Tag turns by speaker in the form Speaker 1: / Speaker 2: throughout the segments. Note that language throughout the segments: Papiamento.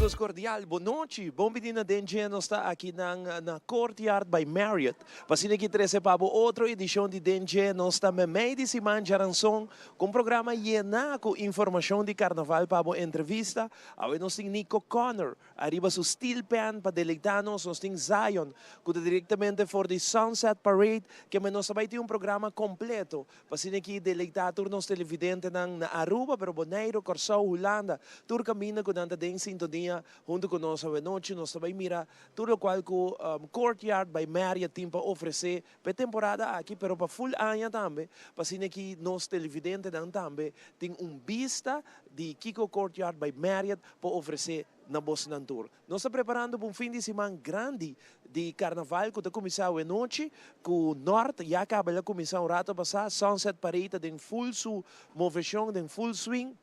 Speaker 1: Saludos cordial, bon nochi. Bon bini na Den Dje. Nos ta aki na Courtyard by Marriott. Pa asina aki trece pa bo otro edicion di Den Dje. Nos ta memey di siman djaranson cu un programa yena cu informacion di carnaval pa bo entrevista. Awe nos tin Nico Connor ariba su steel pan pa deleita nos. Nos tin Zion cu ta directamente for di Sunset Parade. Keme nos ta bay tin un programa completo pa asina aki deleita tur nos televidentenan na Aruba, pero Bonaire, Corsou, Hulanda, tur caminda cu nan ta den sintonia hunto cu nos awe nochi. Nos ta bay mira tur locual cu Courtyard by Marriott tin pa ofrece pa e temporada aki, pero pa full aña tambe, pa asina aki nos televidentenan tambe tin un bista di kico Courtyard by Marriott por ofrece na bosnan tur. Nos ta preparando pa un fin di siman grandi di carnaval cu ta cuminsa awe nochi cu Noord ya caba el a cuminsa un rato pasa. Sunset Parade ta den full su movecion, den full swing.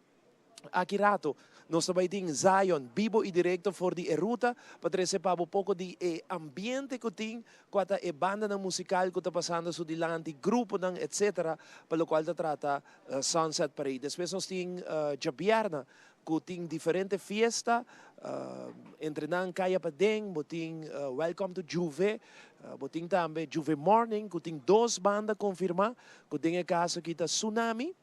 Speaker 1: Aki rato nos ta bay tin Zion bibo y directo for di e ruta pa trece pa bo poco di e ambiente cu tin, cua ta e bandanan musical cu ta pasando su dilanti, gruponan etc. Pa locual ta trata Sunset Parade. Despues nos tin djabièrnè cu tin diferente fiesta, entre nan Caya Paden, bo tin Welcome to Juve, bo tin tambe Juve Morning cu tin dos banda confirma, cu den e caso aki ta Tsunami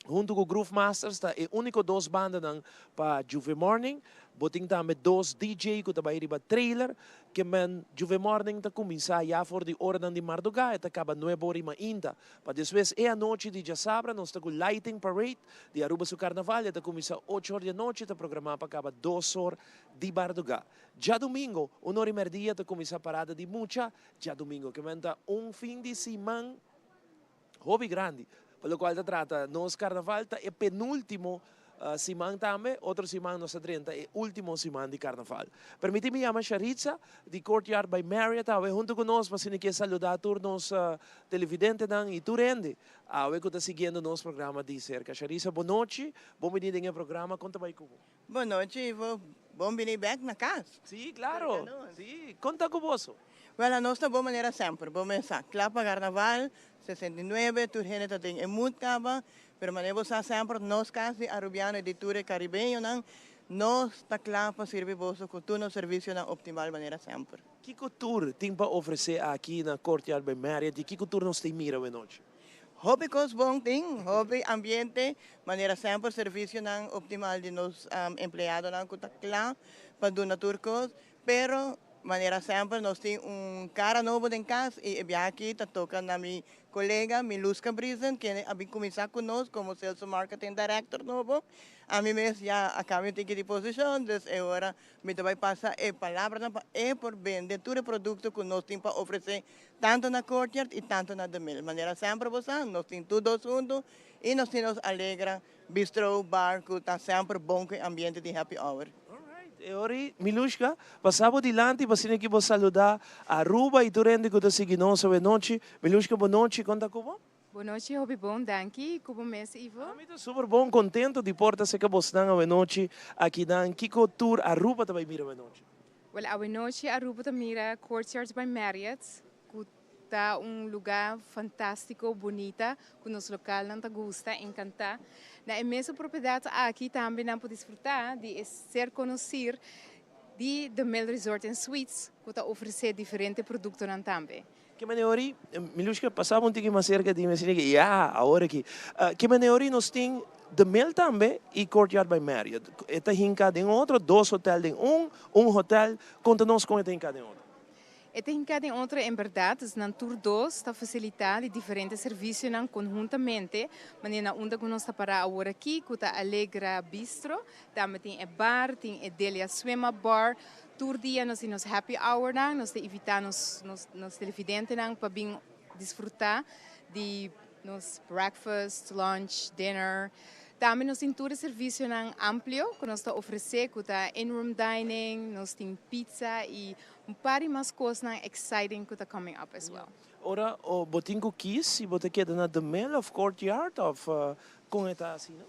Speaker 1: hunto cu Groove Masters ta e unico dos bandanan pa Juve Morning. Bo tin tambe dos DJ cu ta bay riba trailer. Ke men Juve Morning ta cuminsa ya for di oranan di marduga, e ta caba nuebe ora y mainta. Pa despues e anochi di djasabra nos ta cu Lighting Parade di Aruba su Carnaval, e ta cuminsa ocho or di anochi, ta programa pa caba 2 or di marduga. Djadumingo, 1 or y merdia ta cuminsa parada di mucha djadumingo. Ke men ta un fin di siman hopi grandi pa locual ta trata nos carnaval. Ta e penultimo siman tambe, otro siman nos ta drenta e ultimo siman di carnaval. Permiti mi yama Sharitza di Courtyard by Marriott awe hunto cu nos pa asina kier saluda tur nos televidentenan y tur hende awe cu ta siguiendo nos programa di cerca. Sharitza, bon nochi, bon bini den e programa, con ta bay cu bo?
Speaker 2: Bon nochi, Ivo. Bon bini back na cas.
Speaker 1: Si, claro. Si, con ta cu boso?
Speaker 2: Well, nos ta bon manera semper. Bon mesa. Cla pa carnaval, 69, tur hende ta den e mood caba, pero manera bo sa semper, nos cas di Arubiano y di tur e Caribeño nan, nos ta cla pa sirbi boso cu tur nos servicio na optimal manera semper.
Speaker 1: Kico tur tin pa ofrece aki na Courtyard by Marriott y kico tur nos ta mira awe nochi?
Speaker 2: Hopi cos bon tin, hopi ambiente, manera semper servicio nan optimal di nos empleado nan cu ta cla pa duna tur cos, pero manera semper nos tin un cara nobo den cas y e biaha aki ta toca na mi colega Miluska Briesen, kende a bin cuminsa cu nos como Sales and Marketing Director nobo. Ami mes ya a cambia un tiki di posicion, dus e ora mi ta bay pasa e palabra pa e por bende tur e producto cu nos tin pa ofrece tanto na Courtyard y tanto na The Mill. Manera semper bo sa, nos tin tur dos hunto y nos tin nos Alegra Bistro Bar cu ta semper bon cu ambiente di happy hour.
Speaker 1: Alright, e ora Milushka, pasa bo dilanti, pa asina cu bo saluda Aruba y tur hende cu ta sigui nos awe nochi. Milushka, bon nochi, con ta cu bo?
Speaker 3: Bon nochi, hopi bon, danki. Con bo mes, Ivo?
Speaker 1: Ami ta super bon, contento di por ta cerca bosnan awe nochi aki na Kico tur Aruba ta bay mira awe nochi?
Speaker 3: Well, awe nochi Aruba ta mira Courtyard by Marriott, cu ta un lugar fantastico, bunita, cu nos localnan ta gusta, encanta. Na e mesun propiedad aki tambe nan por disfruta di ser conoci di The Mill Resort and Suites, cu ta ofrece diferente productonan tambe.
Speaker 1: Ke manera, Milushka, pasa un tiki mas cerca di mi, asina cu, ja, awor aki. Ke manera nos tin The Mill tambe y Courtyard by Marriott? E ta hinca den otro, dos hotel den un, un hotel, conta nos con e ta hinca den otro.
Speaker 3: E ta hinca den otro en berdad, nan tur dos ta facilita di diferente servicionan conhuntamente, manera unda cu nos ta para awor aki, cu ta Alegra Bistro, tambe tin e bar, tin e Delia Swim Up Bar, tur dia nos tin nos happy hour nan, nos ta invita nos televidentenan pa bin disfruta di nos breakfast, lunch, dinner. Tambe nos tin tur servicionan amplio cu nos ta ofrece, cu ta in-room dining, nos tin pizza y un par di mas cosnan exciting cu ta coming up as well.
Speaker 1: Ora, o bo tin cu kies, si bo ta keda na The Mill of Courtyard of con e ta asina, no?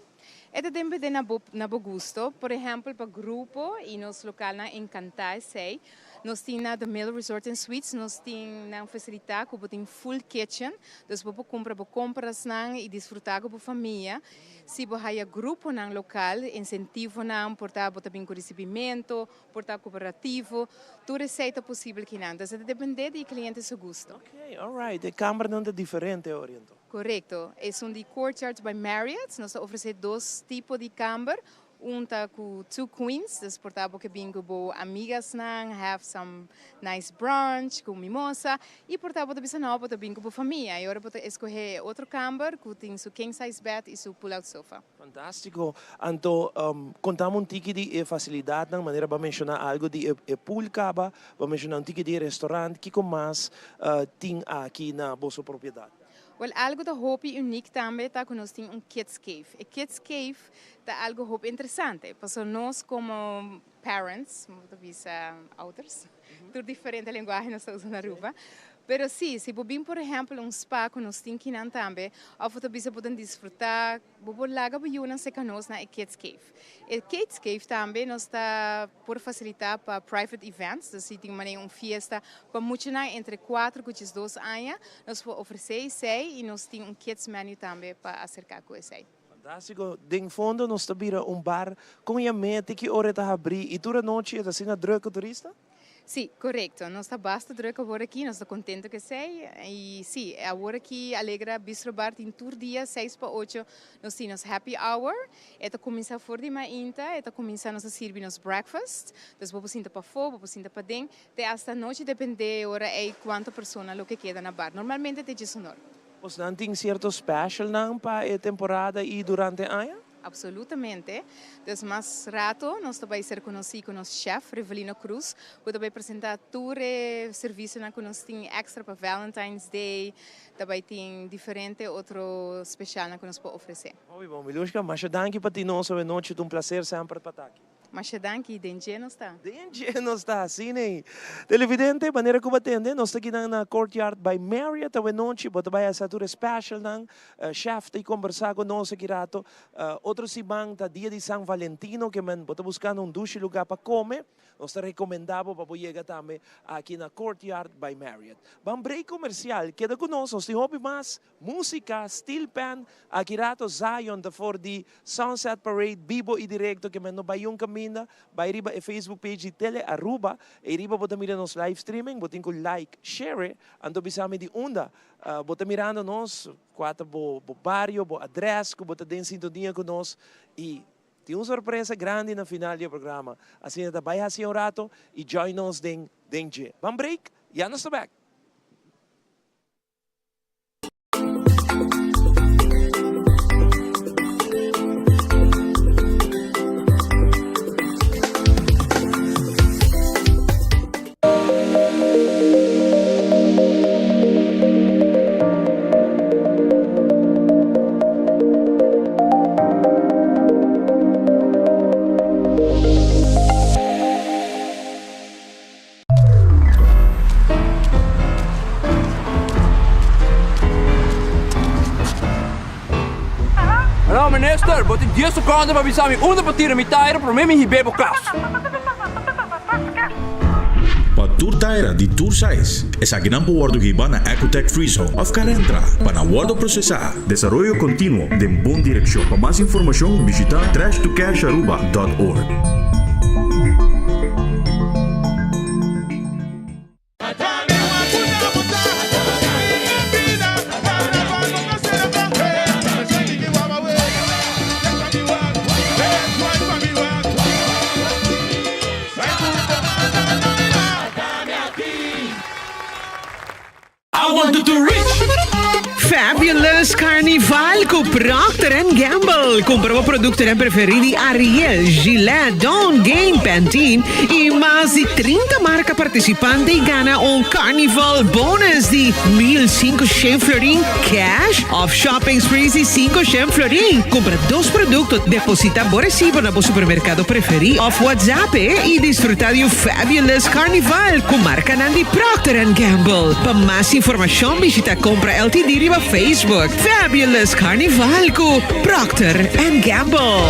Speaker 3: E ta depende na bo na bo gusto. Por ehempel pa grupo y nos localnan encanta esey. Nos tin na The Mill Resort and Suites nos tin nan facilita cu bo tin full kitchen. Dus bo por cumpra bo comprasnan y disfruta cu bo famia. Si bo haya gruponan local, incentivonan, por ta bo ta bin cu ricibimento, por ta cooperativo, tur esey ta posibel kinan. Dus e ta depende di e cliente su gusto.
Speaker 1: Ok, alright. E cambernan ta diferente ori anto?
Speaker 3: Corecto. Esun di Courtyard by Marriott. Nos ta ofrece dos tipo di camber. Un ta cu two queens, dus por ta bo ke bin cu bo amigasnan, have some nice brunch cu mimosa. Y por ta bo ta bisa no, bo ta bin cu bo famia. Y ora bo ta escoge e otro camber cu tin su king size bed y su pull out sofa.
Speaker 1: Fantástiko. Anto, konta mi un tiki di e fasilidatnan, manera bo a menshoná algu di e pool kaba, bo a menshoná un tiki di e restorant, kiko mas tin aki na boso propiedat?
Speaker 3: Wèl, algu ta hopi unik tambe ta ku nos tin un kids cave. E kids cave ta algu hopi interesante, pasobra nos komo parents, bo ta bisa ouders, tur diferente lenguahe nos ta usa na Aruba, Pero si, si bo bin por ehempel un spa ku nos tin kinan tambe, òf bo ta bisa bo ta disfrutá, bo por laga bo yunan seka nos na e Kids Cave. E Kids Cave tambe nos ta por fasilitá pa private events, dus si tin manera un fiesta pa muchanan entre kuater ku diesdos aña, nos por ofresé esei i nos tin un kids menu tambe pa aserká ku esei.
Speaker 1: Fantástiko. Den fondo nos ta bira un bar kon ya mete, ki ora e ta habrí i tur anochi e ta asina drùk ku turista?
Speaker 3: Sí, korekto. Nos ta basta druk awor aki, nos ta kontento ku esei. I sí, awor aki Alegra Bistro Bar tin tur dia seis pa ocho nos tin nos happy hour. E ta kuminsá for di mainta, e ta kuminsá nos ta sirbi nos breakfast. Dus bo por sinta pafó, bo por sinta paden, te asta anochi dependé e ora ei kuantu persona lo ke keda na bar. Normalmente te djesonor.
Speaker 1: Bosnan tin sierto specialnan pa e temporada i durante aña?
Speaker 3: Absolutamente. Dus mas rato nos ta bay ser conoci cu nos chef Rivelino Cruz cu ta bay presenta tur e servicionan cu nos tin extra pa Valentine's Day, ta bay tin diferente otro specialnan cu nos por ofrece.
Speaker 1: Hopi bon, Milushka, masha danki pa tin nos awe nochi, ta un placer semper pa ta aki.
Speaker 3: Masha danki, den dje nos ta.
Speaker 1: Den dje nos ta, asina ei. Televidente, manera ku bo a tende, nos ta kinan na Courtyard by Marriott awenochi. Bo ta bai hasa tur e specialnan. Chef ta i kombersá ku nos aki rato. Otro siman ta dia di San Valentino, ke men bo ta buskando un dushi lugá pa kome. Nos ta rekomendá bo pa bo yega tambe aki na Courtyard by Marriott. Ban break komersial, keda ku nos, nos tin hopi mas. Músika, Steel Pan, aki rato Zion ta for di Sunset Parade bibo i direkto ke men no bai un kaminda, bai riba e Facebook page di Tele Aruba, ei riba bo ta mira nos live streaming, bo tin ku like, share, anto bisa mi di unda bo ta mirando nos, kua ta bo bo bario, bo adrès ku bo ta den sintonia ku nos i tin un sorpresa grandi na final di e programa, asina ta bai hasi un rato i join nos den den dje. Ban break, ya nos ta bek.
Speaker 4: Hallo minister, bo tin dies secondo pa bisa mi unda pa tira mi taira prome mi hib'é bo cas.
Speaker 5: Pa tur taira di tur size, esakinan por wordo hiba na Ecotec Free Zone of Carentra pa nan wordo procesa. Desaroyo continuo den bon direccion. Pa mas informacion bishita trashtocasharuba dot org.
Speaker 6: Fabulous Carnival cu Procter and Gamble. Cumpra bo productonan preferi di Ariel, Gillette, Dawn, Gain, Pantene y mas di 30 marca participante y gana un Carnival bonus di 1500 florin cash of shopping sprees di 500 florin. Cumpra dos producto, deposita bo recibo na bo supermercado preferi of WhatsApp y disfruta di un Fabulous Carnival cu marcanan di Procter and Gamble. Pa mas informacion bishita Compra LTD riba. Facebook. Fabulous Carnival ku Procter and Gamble.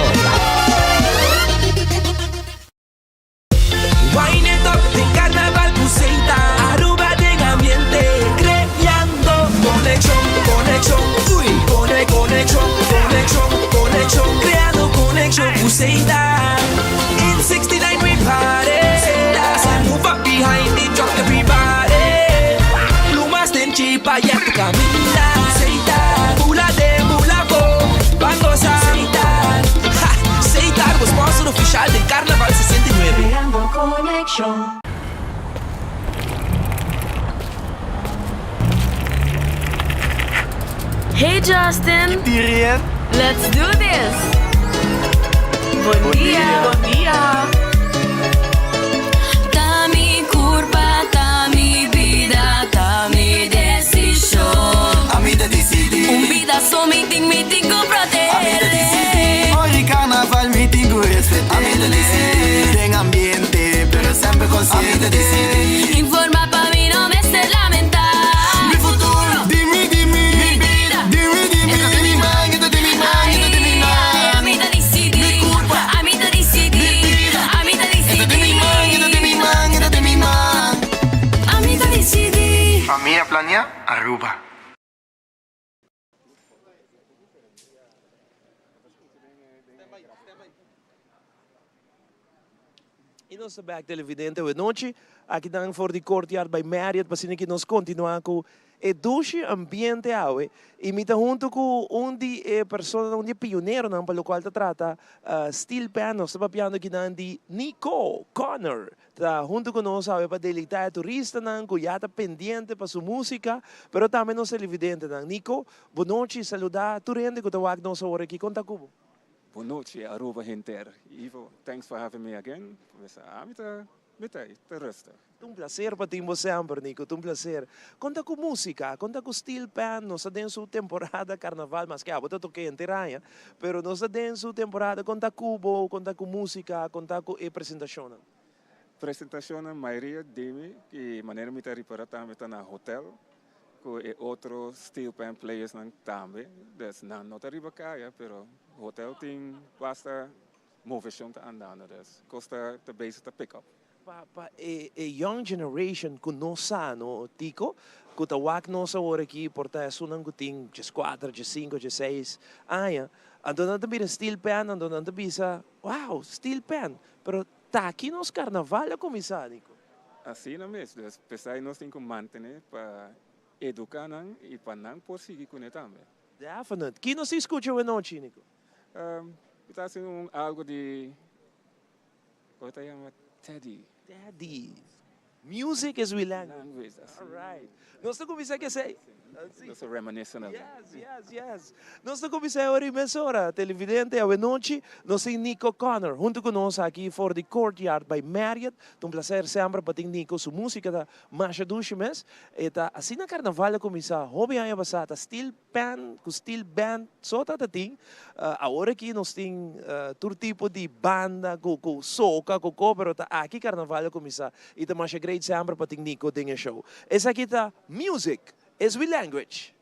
Speaker 7: Wine it up den carnaval cu Seita Aruba den ambiente Creando conexion, conexion Uy, cone, conexion, conexion, conexion Creando conexion cu Seita In 69 we party So move up behind the truck everybody Plumas den chipa ya tu caminda Seita, bula den bula bo Ban goza Seita, ha, Seita bo sponsor oficial den Carnaval 69.
Speaker 8: Creando conexion.
Speaker 9: Hey Justin!
Speaker 10: Tirian.
Speaker 9: Let's do this! Bon dia!
Speaker 10: Bon dia!
Speaker 9: Ta mi curpa, ta mi bida, ta mi decision.
Speaker 10: Ami ta dicidi.
Speaker 9: Un bida so mi tin, mi tin cu protege.
Speaker 10: Ami ta dicidi. Ora carnaval mi tin cu respeta. Ami ta dicidi. Den ambiente, pero semper consciente. Ami ta dicidi.
Speaker 9: Informa pa mi no mester lamenta.
Speaker 10: Mi futuro, di mi, di mi.
Speaker 9: Mi bida,
Speaker 10: Di mi, di mi. Di mi man, di mi man, di mi man.
Speaker 9: Ay, ami ta dicidi.
Speaker 10: Mi curpa.
Speaker 9: Ami ta dicidi.
Speaker 10: Mi bida.
Speaker 9: Ami ta dicidi.
Speaker 10: Di mi man, di mi man, di mi man.
Speaker 9: Ami ta dicidi.
Speaker 10: Famia Planea Aruba.
Speaker 1: Y nos ta back televidente awe nochi aki nan for di Courtyard by Marriott pa asina ki nos continua cu e dushi ambiente awe y mi ta hunto cu un di e personanan un di e pioneronan pa locual ta trata steel pan nos ta papiando aki nan di Nico Connor ta hunto cu nos awe pa deleita e turistanan cu ya ta pendiente pa su musica pero tambe nos televidentenan. Nico bo nochi saluda tur hende cu ta wak nos awor aki con ta cu bo?
Speaker 11: Bon nochi Aruba henter. Ivo, thanks for having me again. Ami ta mi ta ta rustig.
Speaker 1: Ta un placer pa tin bo semper, Nico, ta un placer. Con ta cu musica? Con ta cu steel pan? Nos ta den su temporada carnaval, maske abo ta toca henter aña, pero nos ta den su temporada. Con ta cu bo? Con ta cu musica? Con ta cu e presentacionnan?
Speaker 11: Presentacionnan mayoria di mi y manera mi ta ripara tambe ta na hotel cu e otro steel pan playersnan tambe. Dus nan no ta riba caya, pero hotel tin basta movecion ta andando, dus cos ta ta bezig ta pick up.
Speaker 1: Pa pa e e young generation cu no sa no Tico, cu ta wak nos awor aki por ta esunnan cu tin 14, 15, 16 aña, anto nan ta mira steel pan anto nan ta bisa, wow, steel pan, pero ta aki nos carnaval a cuminsa, Nico.
Speaker 11: Asina mes, dus pesai nos tin cu mantene pa educa nan y pa nan por sigui cune tambe.
Speaker 1: Definite. Ki nos tin scucha awe nochi, Nico?
Speaker 11: Mi ta haci un algo di, como ta yama, Teddy.
Speaker 1: Teddy. Music is we language.
Speaker 11: Language, así.
Speaker 1: All right. Nos ta cuminsa cu esey.
Speaker 11: Nos ta reminiscent of that.
Speaker 1: Yes, yes, yes. Nos ta cuminsa awor y mesora. Televidente, awe nochi nos tin Nico Connor hunto cu nos aki for di Courtyard by Marriott. Ta un placer semper pa tin Nico. Su musica ta masha dushi mes. E ta asina carnaval a cuminsa hopi aña pasa. Ta steel pan cu steel band so ta ta tin. Awor aki nos tin tur tipo di banda cu cu soca cu co pero ta aki carnaval a cuminsa y ta masha great semper pa tin Nico den e show. Esaki ta Music is we language.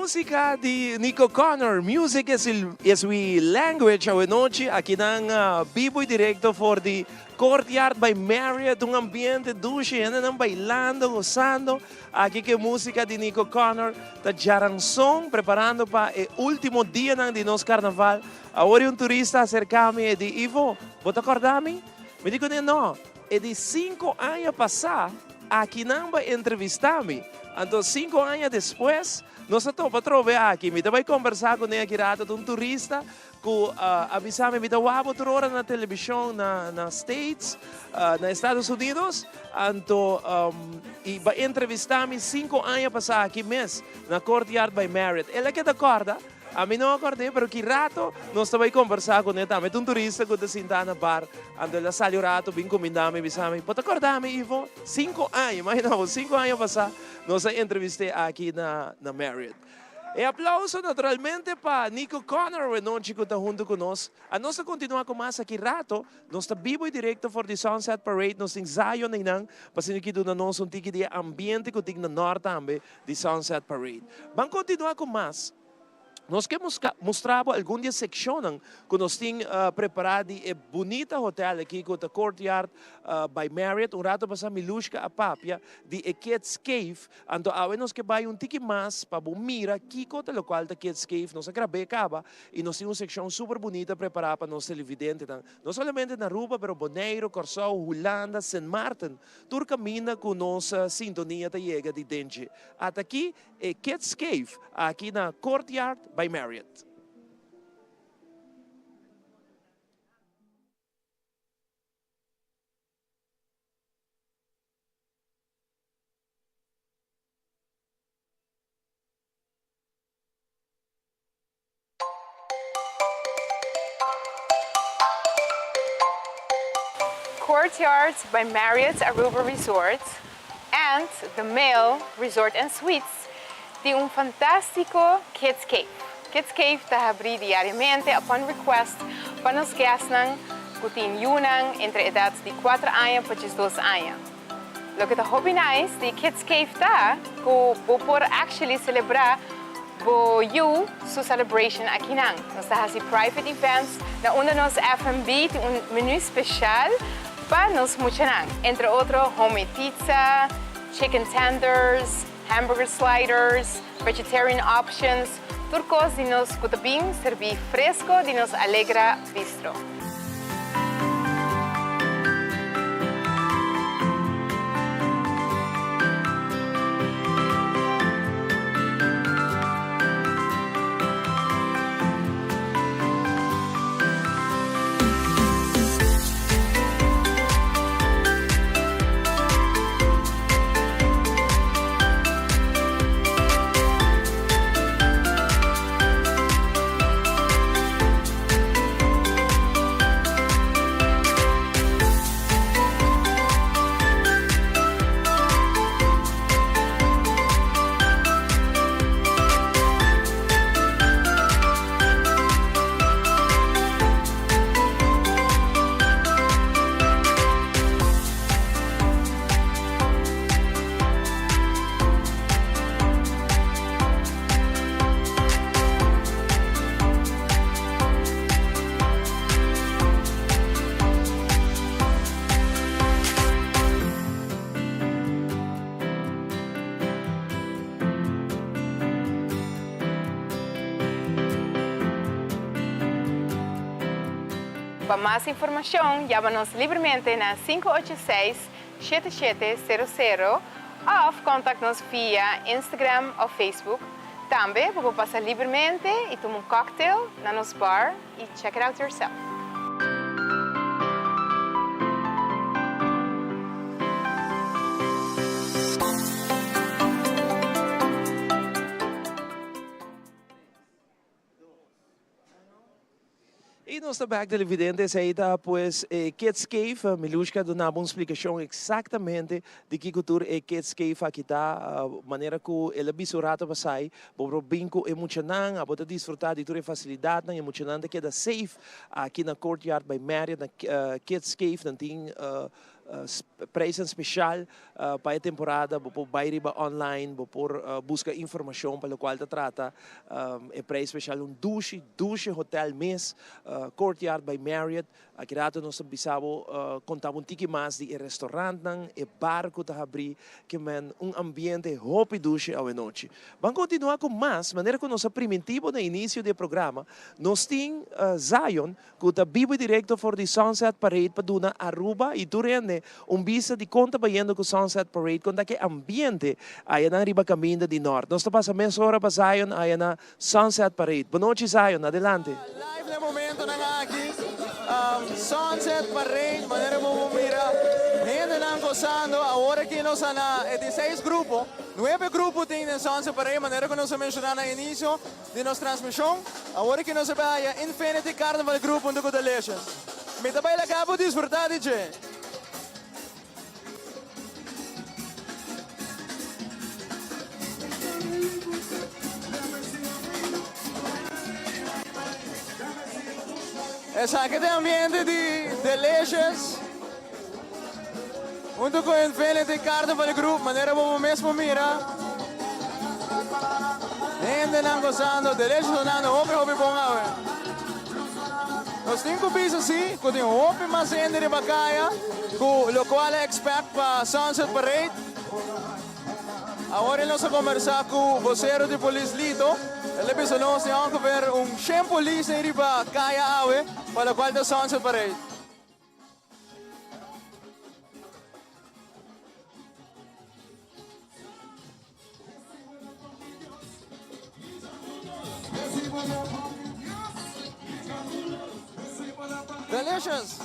Speaker 1: Musica di Nico Connor, Music is is we language awe nochi aki nan bibo y directo for di Courtyard by Marriott, un ambiente dushi, hendenan bailando, gozando. Aki cu e musica di Nico Connor ta djaranson preparando pa e ultimo dianan di nos carnaval. Awor y un turista a acerca mi e di, Ivo, bo ta corda mi? Mi di cune, no, e di cinco aña pasa aki nan bai entrevista mi. Anto cinco aña despues nos a topa atrobe aki. Mi ta bai combersa cune aki rato, ta un turista cu a bisa mi, mi ta wak bo tur ora na television na na States, na Estados Unidos. Anto y bai entrevista mi cinco aña pasa aki mes na Courtyard by Marriott. El a keda corda. Ami no a kòrd'é, pero ki rato nos ta bai kombersá kuné tambe. Ta un turista ku ta sintá na bar, anto el a sali un rato bin kumindá mi, bisa mi, Bo ta kòrdá mi, Ivo? Sinku aña, imaginá bo, sinku aña pasá nos a entrevist'é aki na na Marriott. E aplauso naturalmente pa Nico Connor wenochi ku ta huntu ku nos. A nos ta kontinuá ku mas aki rato. Nos ta bibo i direkto for di Sunset Parade. Nos tin Zion einan pa asina ki duna nos un tiki di e ambiente ku tin na nòrt tambe di Sunset Parade. Ban kontinuá ku mas. Nos ke mustra bo algun di e sekshonnan ku nos tin prepará di e bunita hotel aki ku ta Courtyard by Marriott. Un rato pasá Milushka a papia di e Kids Cave. Anto awe nos ke bai un tiki mas pa bo mira kiko ta lokual ta Kids Cave. Nos a grab'é kaba i nos tin un sekshon super bunita prepará pa nos televidentenan. No solamente na Aruba pero Boneiru, Kòrsou, Hulanda, Sint Maarten. Tur kaminda ku nos sintonia ta yega di den dje. Ata aki E Kids Cave aki na Courtyard by Marriott.
Speaker 3: Courtyard by Marriott Aruba Resort and The Mail Resort and Suites tin un fantastico Kids Cave. Kids Cave ta habri diariamente upon request pa nos guestnan cu tin yunan entre edad di cuater aña pa diesdos aña. Loke ta hopi nice di Kids Cave ta cu bo por actually celebra bo yu su celebration akinan. Nos ta haci private events na unda nos F&B tin un menu special pa nos muchanan. Entre otro homemade pizza, chicken tenders, hamburger sliders, vegetarian options, tur cos di nos cu ta bin serbi fresco di nos Allegra Bistro. Pa mas informacion yama nos libremente na 586 7700 of contact nos via Instagram of Facebook. Tambe bo por pasa libremente y tuma un cocktail na nos bar y check it out yourself.
Speaker 1: Y nos ta bek televidente, esey ta pues e Kids Cave. Milushka a duna bo un splicacion exactamente di kico tur e Kids Cave aki ta. Manera cu el a bisa un rato pasai, bo por bin cu e muchanan, abo ta disfruta di tur e facilidadnan, e muchanan ta keda safe aki na Courtyard by Marriott, na Kids Cave. Nan tin. Prijzen special pa e temporada, bo por bay riba online, bo por busca informacion pa locual ta trata e prijs special un dushi, dushi hotel mes, Courtyard by Marriott. Aki rato nos ta bisa bo, conta bo un tiki mas di e restaurantnan, e bar cu ta habri, ke men un ambiente hopi dushi awenochi. Ban continua cu mas, manera cu nos a priminti bo na inicio di e programa, nos tin Zion cu ta bibo directo for di Sunset Parade pa duna Aruba y tur hende un bista di con ta bayendo cu Sunset Parade, con ta ke ambiente aya nan riba caminda di Noord. Nos ta pasa mesora pa Zion aya na Sunset Parade. Bonochi Zion, adelante.
Speaker 12: Live na e momentonan aki, Sunset Parade, manera bo por mira hendenan gozando. Awor aki nos a na e di seis grupo, nuebe grupo tin den Sunset Parade, manera cu nos a menciona na inicio di nos transmision. Awor aki nos a bay haya Infinity Carnival Group hunto cu Delicious. Mi ta bay laga bo disfruta di dje. Esaki ta e ambiente di Delicious hunto cu Infinity Carnival Group manera bo mes por mira hendenan gozando Delicious sonando hopi hopi bon awe. Nos tin cu bisa si cu tin hopi mas hende riba caya cu locual a expect pa Sunset Parade. Awor nos a conversa cu vocero di polis Lito. El a bisa nos tin ongeveer un shen polis riba caya awe pa locual ta Sunset Parade. Delicious!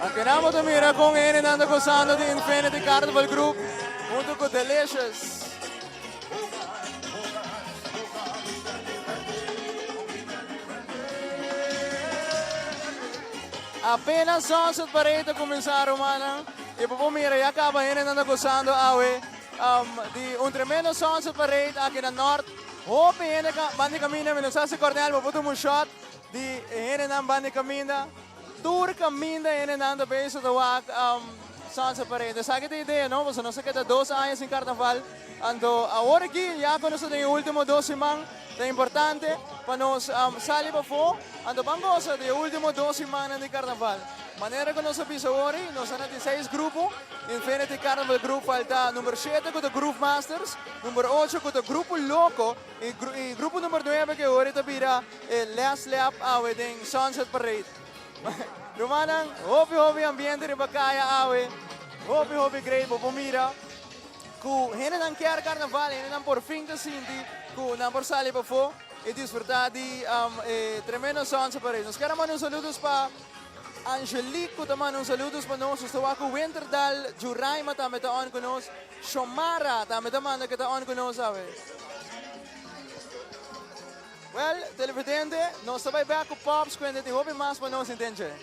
Speaker 12: Aki nan bo ta mira con hendenan ta gozando di Infinity Carnival Group hunto cu Delicious. Apenas Sunset Parade ta cuminsa rumannan y bo por mira ya caba hendenan ta gozando awe di un tremendo Sunset Parade aki na Noord. Hopi hende banda di caminda, mi no sa si Cornel bo por tuma un shot di e hendenan banda di caminda. Tur caminda hendenan ta bezig ta wak Sunset Parade. Esaki ta e idea no, pasobra nos a keda dos aña sin carnaval. Anto awor aki ya cu nos ta den e ultimo dos siman ta importante pa nos sali pafó anto ban gosa di e ultimo dos simannan di carnaval. Manera cu nos a bisa awor nos ta na di seis grupo, Infinity Carnival Group falta number shete cu ta Groove Masters, number ocho cu ta Grupo Loco y grupo number nuebe cu awor ta bira e Last Lap awe den Sunset Parade. Rumannan, hopi hopi ambiente riba caya awe, hopi hopi great bo por mira. Ku hendenan kier karnaval, hendenan por fin ta sinti ku nan por sali pafó i disfrutá di e tremendo Sunset Parade. Nos kier a manda un saludos pa Angelique ku ta manda un saludos pa nos. Nos ta wak ku Winterdal Juraima tambe ta on ku nos. Shomara tambe ta manda ku ta on ku nos awe. Wèl, televidente, nos ta bai bèk ku Pops ku hende tin hopi mas pa nos intendje.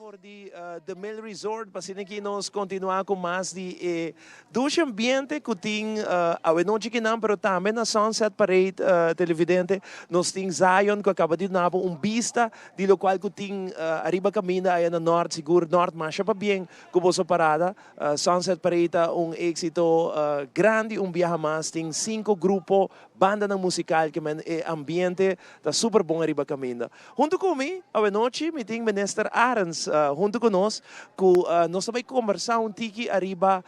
Speaker 1: For di The Mill Resort pa asina ki nos continua cu mas di e dushi ambiente cu tin awenochi kinan pero tambe na Sunset Parade televidente nos tin Zion cu a caba di duna bo un bista di locual cu tin ariba caminda aya na Noord sigur Noord masha pabien cu boso parada. Sunset Parade ta un éxito grandi un biaha mas tin cinco grupo. Bandanan musical ke men e ambiente ta super bon ariba caminda. Hunto cu mi awe nochi mi tin Minister Arends hunto cu nos cu nos ta bay combersa un tiki ariba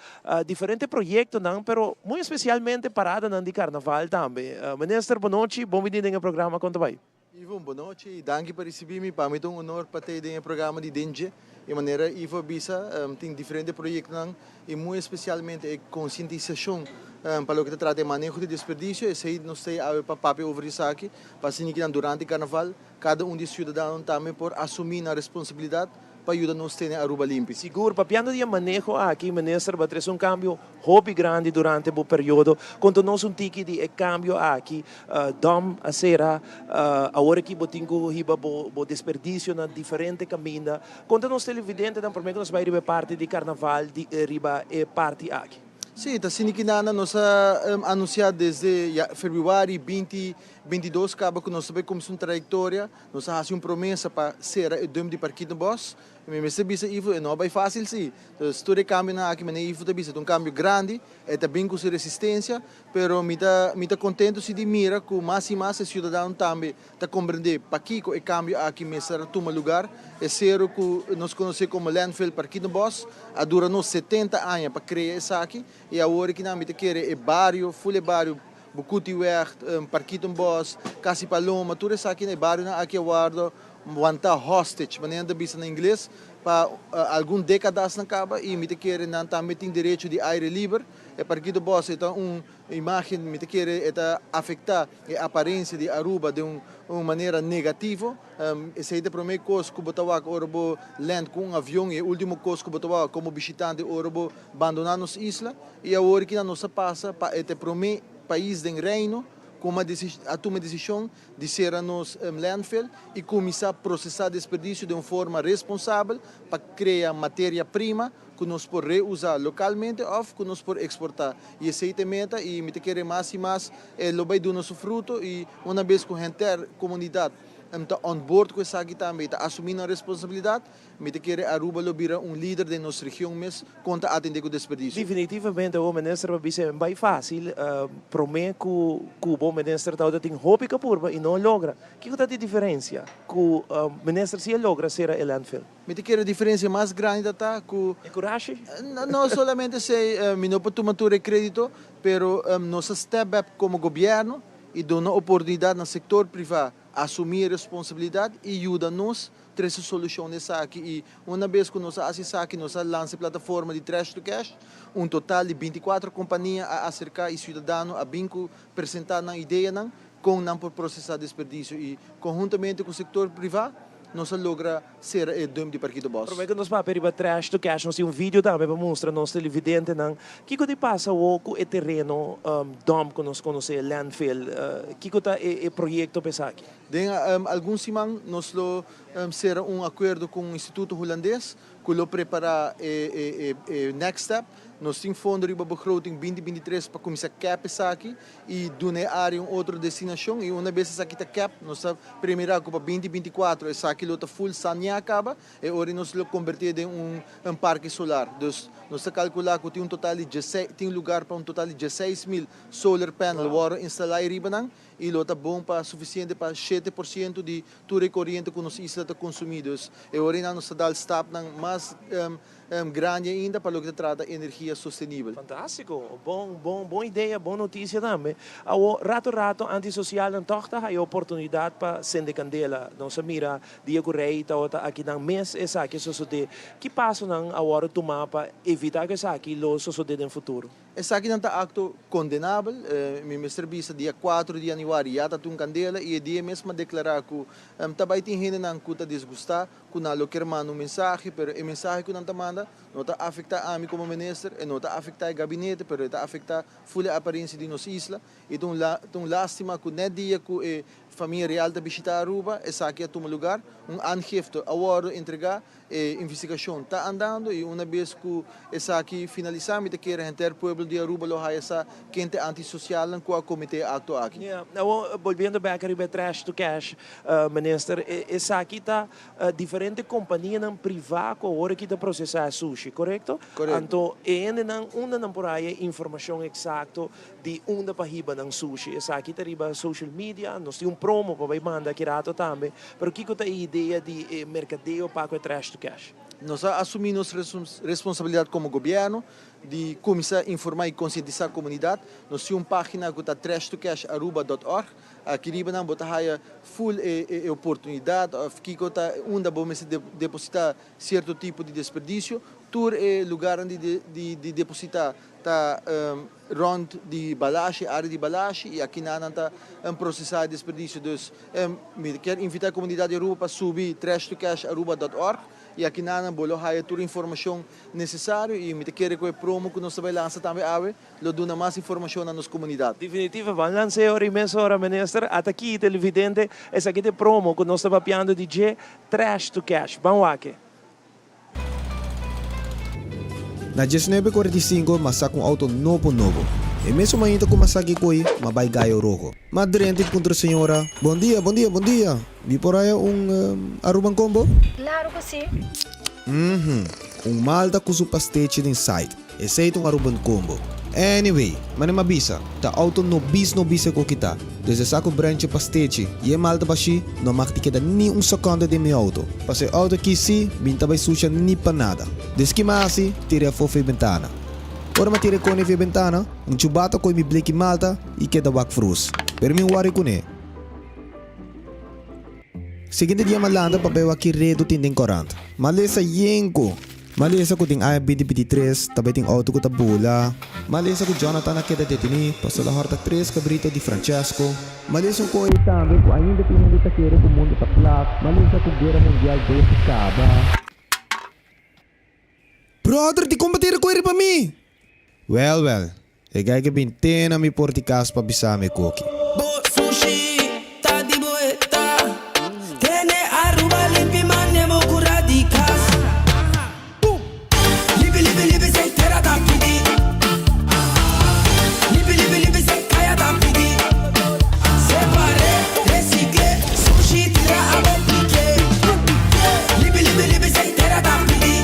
Speaker 1: diferente proyectonan pero muy especialmente paradanan di carnaval tambe. Minister bo nochi, bon bini den e programa con ta bay?
Speaker 13: Ivo, bon nochi y danki pa ricibi mi. Pa mi ta un honor pa ta den e programa di Den Dje. E manera Ivo a bisa, tin diferente proyectonan y muy especialmente e concientisacion pa loke ta trata e maneho di desperdicio. Esey nos ta awe pa papia over esaki, pa asina kinan durante carnaval cada un di e ciudadanonan tambe por asumi nan responsabilidad pa yuda nos tene Aruba limpi.
Speaker 1: Sigur, papiando di e maneho aki, Minister, bo a trece un cambio hopi grandi durante bo periodo. Conta nos un tiki di e cambio aki. Dom a cera, awor aki bo tin cu hiba bo desperdicio na diferente caminda. Conta nos televidentenan prome cu nos bay riba e parti di carnaval di riba e parti aki.
Speaker 13: Sí, ta asina ki nana nos a anuncia desde ya februari binti 22 caba cu nos ta bay cuminsa un trayectoria. Nos a haci un promesa pa cera e dump di Parkietenbos. Mi mester bisa Ivo, e no a bay facil si. Entonces tur e cambionan aki manera Ivo ta bisa ta un cambio grandi, e ta bin cu su resistencia, pero mi ta mi ta contento si di mira cu mas y mas e ciudadano tambe ta comprende pakico e cambio aki mester a tuma lugar. E cero cu nos conoce como landfill Parkietenbos a dura nos 70 aña pa crea esaki y awor kinan mi ta kere e bario, full e bario Bukutiweg, Parkietenbos, Casi Paloma, tur esaki na e barionan aki a wordo wanta hostage, manera nan ta bisa na ingles, pa algun decadasnan caba y mi ta kere nan tambe tin derecho di aire liber. E Parkietenbos e ta un imagen, mi ta kere e ta afecta e aparencia di Aruba den un manera negativo. Esey ta e prome cos cu bo ta wak ora bo land cu un avion y e ultimo cos cu bo ta wak como bishitante ora bo bandona nos isla y awor ki nos a pasa pa e ta e prome pais den Reino cu a tuma e decision di cera nos landfill y cuminsa procesa desperdicio den un forma responsabel pa crea materia prima cu nos por reusa localmente of cu nos por exporta y esey ta e meta y mi ta kere mas y mas e lo bay duna su fruto y una bes cu henter comunidad ta on board cu esaki tambe y ta asumi nan responsabilidad Mi ta kere Aruba lo bira un lider den nos region mes kon ta atende ku desperdisio.
Speaker 1: Definitivamente bo minister pa bisa e bai facil prome ku ku bo minister tabata tin hopi kapurba y no logra. Kiko ta di diferencia ku minister si a logra sera e landfill?
Speaker 13: Mi ta kere diferencia mas grandi ta ta ku.
Speaker 1: E kurashi?
Speaker 13: No solamente esey, mi no por tuma tur e kredito, pero nos a step back komo gobierno y duna oportunidad na sector priva asumi e responsabilidad y yuda nos trese solucion na esaki y una bes cu nos a haci esaki nos a lansa e plataforma di Trash to Cash, un total di 24 compania a acerca y ciudadano a bin cu presenta nan ideanan con nan por procesa desperdicio y conhuntamente cu sector priva nos a logra cera e dump di Parkito Bos.
Speaker 1: Prome cu nos papia riba Trash to Cash nos tin un video tambe pa mustra nos televidentenan kico di pasa awo cu e tereno dump cu nos conoce, landfill, kico ta e proyecto pa esaki?
Speaker 13: Den algun siman nos lo sera un akuerdo ku un instituto hulandes ku lo prepará e next step. Nos tin fondo riba begroting 2023 pa kuminsá kèp esaki i duna e área un otro destinashon i una bes esaki ta kèp nos ta premirá ku pa 2024 esaki lo ta full saneá kaba e ora nos lo kombertié den un parke solar. Dus nos ta kalkulá ku tin un total di tin lugar pa un total di 16,000 solar panel wòrdu instalá ei riba nan. I lo ta bon pa sufisiente pa 7% di tur e koriente ku nos isla ta konsumí. Dus e ora einan nos ta dal stapnan mas grandi ainda pa loke ta trata energia sostenibel.
Speaker 1: Fantástiko! Bon, bon, bon idea, bon notisia tambe. Awor, rato rato antisosialnan tòg ta haya oportunidat pa sende kandela. Nos a mira dia ku Rei tabata akinan mes esaki a sosodé. Ki pasonan a wòrdu tumá pa evitá ku esaki lo sosodé den futuro?
Speaker 13: Esakinan ta akto kondenabel. Mi mester bisa dia 4 di yanüari ya ta tin un kandela i e dia mes m'a deklará ku ta bai tin hendenan ku ta disgustá ku nan lo kier manda un mensahe, pero e mensahe ku nan ta manda no ta afektá ami komo minister, e no ta afektá e gabinete, pero e ta afektá ful e aparensia di nos isla. I ta un ta un lástima ku nèt dia ku e. Famia Real ta bishita Aruba, esaki a tuma lugar. Un aangifte a wordo entrega, e investigacion ta andando y una bes cu esaki finalisa mi ta kere henter pueblo di Aruba lo haya sa ken ta e antisocialnan cu a comete e acto aki.
Speaker 1: Ya, awor bolbiendo bek ariba e trash to cash, Minister, esaki ta diferente companianan priva cu awor aki ta procesa e sushi, corecto?
Speaker 13: Corecto.
Speaker 1: Anto e hendenan unda nan por haya e informacion exacto di unda pa hiba nan sushi. Esaki ta riba social media, nos tin un promo pa bai manda aki rato tambe, pero kiko ta e idea di e merkadeo pa ku e trash to cash?
Speaker 13: Nos a asumí nos responsabilidat komo gobièrnu di kuminsá informá i konsientisá komunidat. Nos tin un página ku ta trashtocasharuba dòt org. Aki riba nan bo ta haya ful e oportunidat òf kiko ta unda bo mester depositá sierto tipo di desperdisio. Tur e lugarnan di depositá ta rond di Balashi, area di Balashi y aki nan ta procesa e desperdicio. Dus mi kier invita e comunidad di Aruba pa subi trashtocasharuba dot org y aki nan bo lo haya tur informacion necesario y mi ta kere cu e promo cu nos ta bay lansa tambe awe lo duna mas informacion na nos comunidad.
Speaker 1: Definitivo, ban lansa e ora y mesora Minister. Ata aki televidente, esaki ta e promo cu nos ta papiando di dje, Trash to Cash. Ban wak e.
Speaker 14: Na diesnuebe kuarenta i sinku m'a saka un outo nobo nobo. E mesun mainta ku m'a saka e koi, m'a bai Gayo Rojo. M'a drenta i puntra señora, Bon dia, bon dia, bon dia! Mi por haya un Aruban Combo?
Speaker 8: Claro ku si.
Speaker 14: Uhmm, un malta ku su pastechi den side. Esei ta un Aruban Combo. Anyway, mane m'a bisa, ta outo nobis nobis e koki ta. Dus e saku brenchi pastechi i e malta bashí no mag di keda ni un sekonde den mi outo. Paso e outo aki sí mi n'ta bai susha ni pa nada. Dus ki m'a hasi? Tir'é afó for e bentana. Ora m'a tira e kone for e bentana, un chubata koi mi bleki malta i keda wak frus. Pero mi n'wòri kuné. Siguiente dia m'a lanta pa bai wak ki redu tin den korant. M'a lesa yenku! M'a lesa ku den aña binti 23 tabata tin outo ku ta bula. M'a lesa ku Jonathan a keda detení pasobra el a hòrta tres kabrito di Francesco. M'a lesa un koe tambe ku ainda tin hende ta kere ku mundu ta plat. M'a lesa ku Guera Mundial dos a kaba. Brother, dikon bo tira koe riba mi? Wèl, wèl, e gai ke bin te na mi por di kas pa bisa mi koki.
Speaker 7: Bo sushi ta di bo eta. Tene Aruba limpi mane bo cura di cas. Limpi limpi limpi se tera ta pidi. Limpi limpi limpi se caya ta pidi. Separe, recicle, sushi tira abo pike. Limpi limpi limpi se tera ta pidi.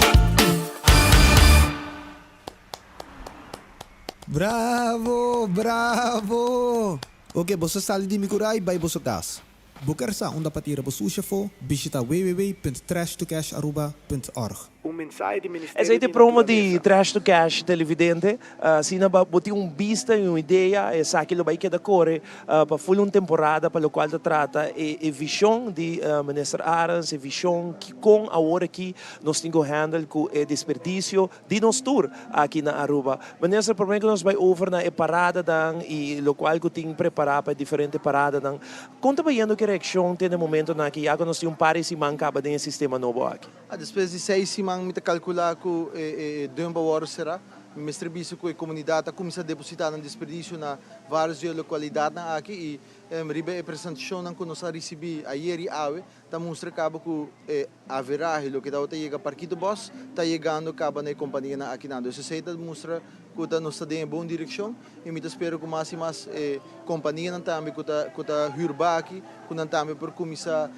Speaker 14: Bravo! Bravo! Ok, boso sali di mi kura i bai boso kas. Bo ker sa unda pa tira bo sushi afó? Bishita www.trashtocasharuba.org.
Speaker 15: Un mensahe di Ministerio
Speaker 1: Esei ta
Speaker 15: di
Speaker 1: e promo di
Speaker 15: Naturalesa.
Speaker 1: Trash to Cash, televidente. Asina bo tin un bista i un idea, esaki lo bai keda kore pa ful un temporada pa lokual ta trata e vishon di Minister Arends, e vishon kon awor aki nos tin ku handle ku e desperdisio Di nos tur aki na Aruba. Minister, prome cu nos bay over na e paradanan y locual cu tin prepara pa e diferente paradanan, con ta bayendo cu e reaccion te na e momentonan aki ya cu nos tin un par di siman caba den e sistema nobo aki?
Speaker 13: Despues di seis siman mi ta calcula cu e dump a worde cera. Mi mester bisa cu e comunidad a cuminsa deposita nan desperdicio na varios di e localidadnan aki y riba e presentacionnan cu nos a ricibi ayer y awe ta mustra caba cu e averahe, loke tabata yega Parkito Bos, ta yegando caba na e companianan akinan. Dus esey ta mustra cu ta nos ta den e bon direccion y mi ta spera cu mas y mas e companianan tambe cu ta cu ta huur baki, cu nan tambe por cuminsa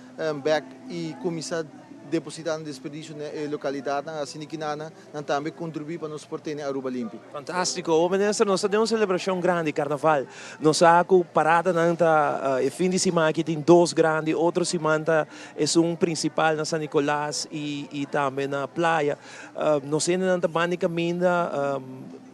Speaker 13: bek y cuminsa deposita nan desperdicio na e localidadnan, asina kinan nan tambe contribui pa nos por tene Aruba limpi.
Speaker 1: Fantastico. O Minister, nos ta den un celebracion grandi, Carnaval. Nos sa cu paradanan ta e fin di siman aki tin dos grandi, otro siman ta esun principal na San Nicolas y y tambe na Playa. Nos hendenan ta banda di caminda,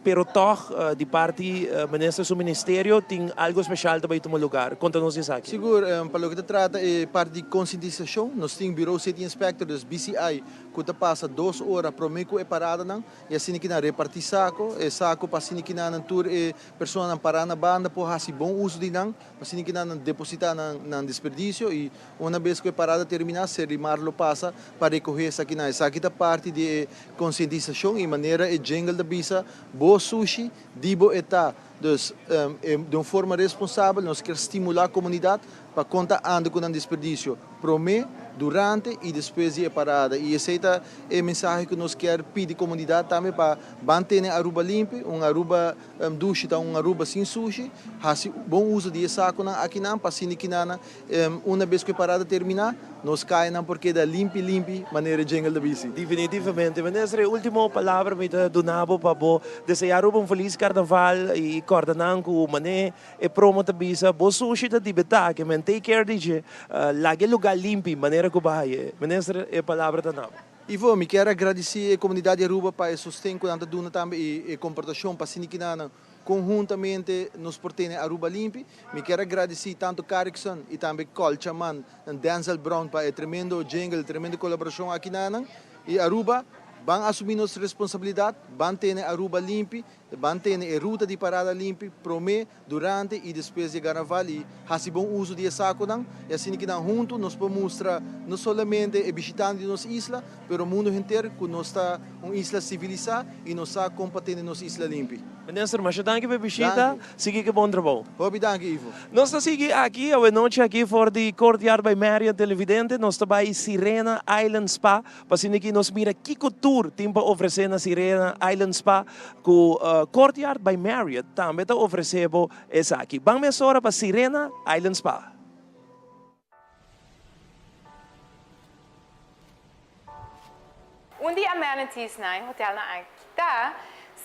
Speaker 1: pero toch di parti Minister su ministerio tin algo special ta bay tuma lugar. Conta nos di esaki.
Speaker 13: Sigur, pa loke ta trata e parti di concientisacion, nos tin Bureau City Inspector, dus BCI, ku ta pasa dos ora promé ku e paradanan i asina ki nan repartí sako, e sako pa asina ki nan tur e personanan pará na banda por hasi bon uso di nan, pa asina ki nan depositá nan nan desperdisio i una bes ku e parada terminá Serlimar lo pasa pa rekohé esakinan. Esaki ta parti di e konsientisashon i manera e jingle ta bisa, Bo sushi, di bo e ta. Dus di un forma responsabel nos kier stimula comunidad pa con ta anda cu nan desperdicio prome, durante y despues di e parada. Y esey ta e mensahe cu nos kier pidi comunidad tambe pa ban tene Aruba limpi, un Aruba dushi ta un Aruba sin sushi, haci bon uzo di e saconan akinan pa asina kinanan Una bes ku e parada terminá, nos kayanan por keda limpi limpi manera e jingle ta bisti.
Speaker 1: Definitivamente. Minister, e ultimo palabra mi ta duna bo pa bo deseá Aruba un felis karnaval i kòrda nan ku manera e promo ta bisa, bo sushi ta dibetá, ke men take care di dje, laga e lugá limpi manera ku bo haye. Minister, e palabra ta na bo.
Speaker 13: Ivo, mi kier a gradisí e komunidat di Aruba pa e sosten ku nan ta duna tambe i e komportashon pa asina kinanan Conhuntamente nos por tene Aruba limpi. Mi kier a gradici tanto Carrickson y tambe Colchaman Denzel Brown pa e tremendo jingle, tremendo colaboracion aki na nan. Y Aruba, ban asumi nos responsabilidad, ban tene Aruba limpi, ban tene e ruta di parada limpi prome, durante y despues di e carnaval y haci bon uzo di e saconan y asina ki nan hunto nos por mustra no solamente e bishitante di nos isla, pero mundo henter cu nos ta un isla civilisa y nos sa con pa tene nos isla limpi.
Speaker 1: Minister, masha danki pa e bishita. Sigui cu e bon trabou.
Speaker 13: Hopi danki, Ivo.
Speaker 1: Nos ta sigui aki awe nochi aki for di Courtyard by Marriott Televidente. Nos ta bay Sirena Island Spa pa asina ki nos mira kico tur tin pa ofrece na Sirena Island Spa cu Courtyard by Marriott tambe ta ofrece bo esaki. Ban mesora pa Sirena Island Spa.
Speaker 3: Un di amenities na e hotelnan aki ta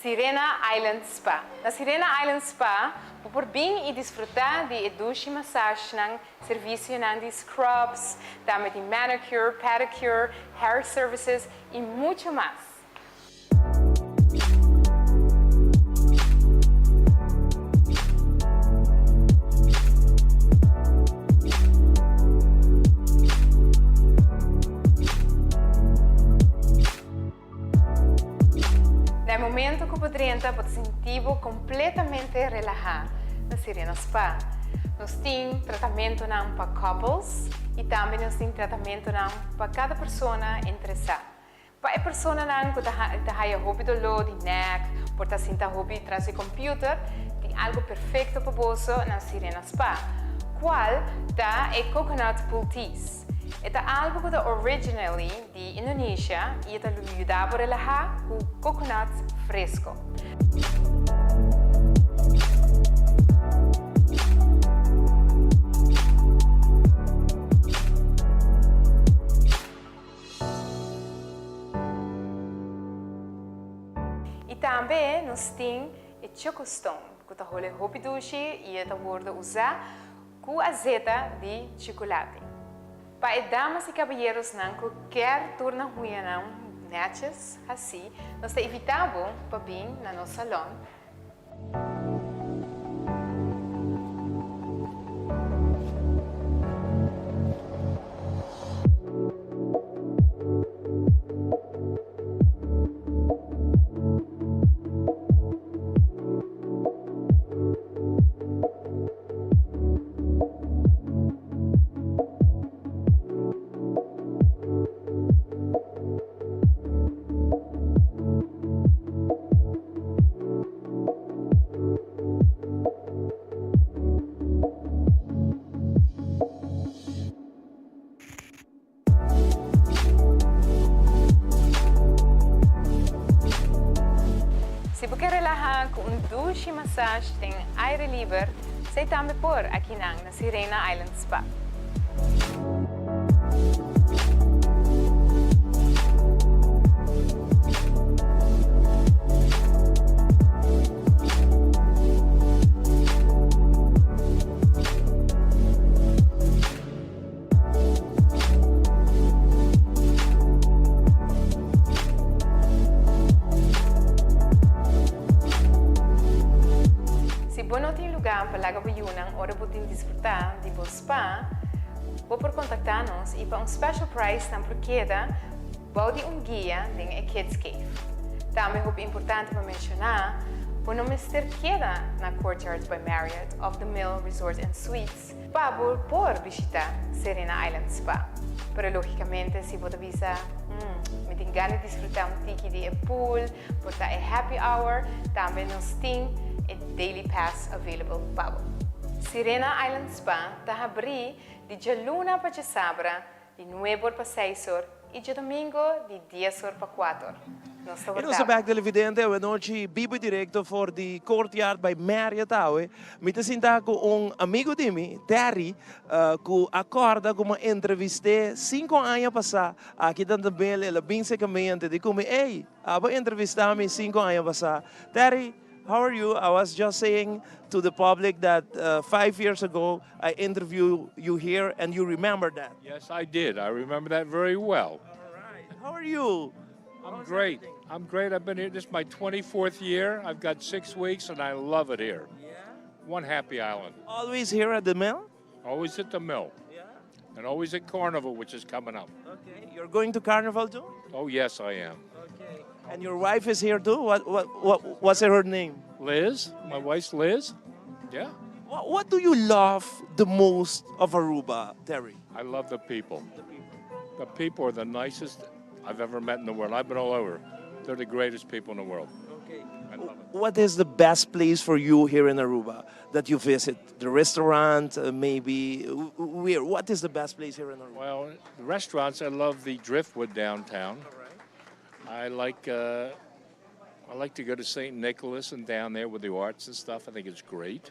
Speaker 3: Sirena Island Spa. Na Sirena Island Spa bo por bin i disfrutá di e dushi masagenan, servisionan di scrubs, tambe di manicure, pedicure, hair services i mucho mas. Na e momento ku bo drenta bo ta sinti bo kompletamente relahá na Sirena Spa. Nos tin tratamentonan pa couples i tambe nos tin tratamentonan pa kada persona interesá. Pa e personanan ku ta ta haya hopi doló di nèk, por ta sinta hopi tras di computer, tin algu perfekto pa boso na Sirena Spa, kual ta e Coconut Poultice. E ta algu ku ta originally di Indonesia i e ta yuda bo relahá ku coconut fresco. I tambe nos tin e Choco Stone ku ta hole hopi dushi i e ta wordo usá ku azeta di chikulate. Pa e damas i kabayerosnan ku kier tur nan huñanan nètjes hasí, nos ta invitá bo pa bin na nos salon. Si bo ke relaha ku un dushi massage den aire liber, esei tambe por akinan na Sirena Island Spa. Si bo no tin lugá pa laga bo yunan ora bo tin disfrutá di bo spa, bo por kontaktá nos i pa un special price nan por keda bou di un guia den e Kids Cave. Tambe hopi importante pa menshoná, bo no mester keda na Courtyard by Marriott òf The Mill Resort and Suites pa bo por bishitá Serena Island Spa. Pero logicamente si bo ta bisa, hmm, mi tin gana di disfruta un tiki di e pool, por ta e happy hour, tambe nos tin e daily pass available pa bo. Sirena Island Spa ta habri di djaluna pa djasabra di nuebe or pa seis or y djadomingo di dies or pa cuater or. Nos ta
Speaker 1: E nos ta
Speaker 3: warda bo.
Speaker 1: bek televidente awe nochi bibo y directo for di Courtyard by Marriott awe. Mi ta sinta cu un amigo di mi, Terry, cu a corda cu mi a entreviste cinco aña pasa aki ta Bel. El a bin seca mi antes di cu mi, ey, abo entrevista mi cinco aña pasa. Terry, how are you? I was just saying to the public that five years ago I interview you here and you remember that.
Speaker 15: Yes, I did. I remember that very well.
Speaker 1: How are you?
Speaker 15: I'm great. I'm great. I've been here. This is my 24th year. I've got six weeks, and I love it here.
Speaker 1: Yeah.
Speaker 15: One happy island.
Speaker 1: Always here at the mill?
Speaker 15: Always at the mill.
Speaker 1: Yeah.
Speaker 15: And always at Carnival, which is coming up.
Speaker 1: Okay. You're going to Carnival too?
Speaker 15: Oh, yes, I am.
Speaker 1: Okay. And your wife is here too? What, what, what what's her name?
Speaker 15: Liz. My wife's Liz. Yeah.
Speaker 1: What, what do you love the most of Aruba, Terry?
Speaker 15: I love the people. The people. The people are the nicest I've ever met in the world. I've been all over. They're the greatest people in the world.
Speaker 1: Okay.
Speaker 15: I love it.
Speaker 1: What is the best place for you here in Aruba that you visit? The restaurant, maybe? Where? What is the best place here in Aruba?
Speaker 15: Well, the restaurants, I love the Driftwood downtown. I like I like to go to St. Nicholas and down there with the arts and stuff. I think it's great.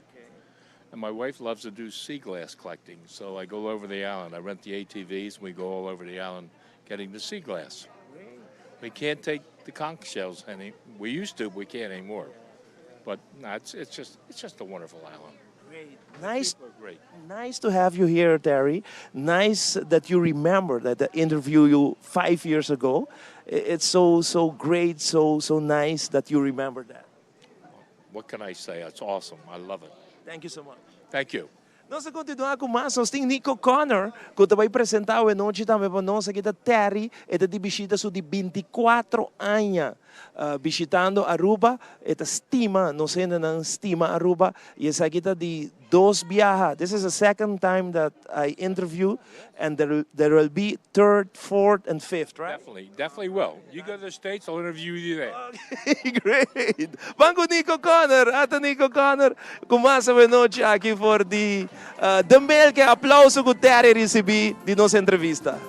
Speaker 15: And my wife loves to do sea glass collecting, so I go over the island. I rent the ATVs and we go all over the island getting the sea glass. We can't take the conch shells any. We used to, but we can't anymore. But no, it's it's just it's just a wonderful island.
Speaker 1: Great. Nice,
Speaker 15: People are great.
Speaker 1: nice to have you here, Terry. Nice that you remember that I interview you five years ago. It's so so great, so so nice that you remember that.
Speaker 15: What can I say? It's awesome. I love it.
Speaker 1: Thank you so much.
Speaker 15: Thank you.
Speaker 1: Nos ta continua cu mas, nos tin Nico Connor, cu ta bay presenta awe nochi tambe pa nos. Aki ta Terry, e ta di bishita su di 24 aña bishitando Aruba. E ta stima, nos hendenan stima Aruba y esaki ta di dos biaha. This is the second time that I interview and there will be third, fourth and fifth, right?
Speaker 15: Definitely, definitely will. You go to the States, I'll interview you there.
Speaker 1: Okay, great. Ban cu Nico Connor, ata Nico Connor cu mas awe nochi aki for di The Milk. E aplauso cu Terry ricibi di nos entrevista.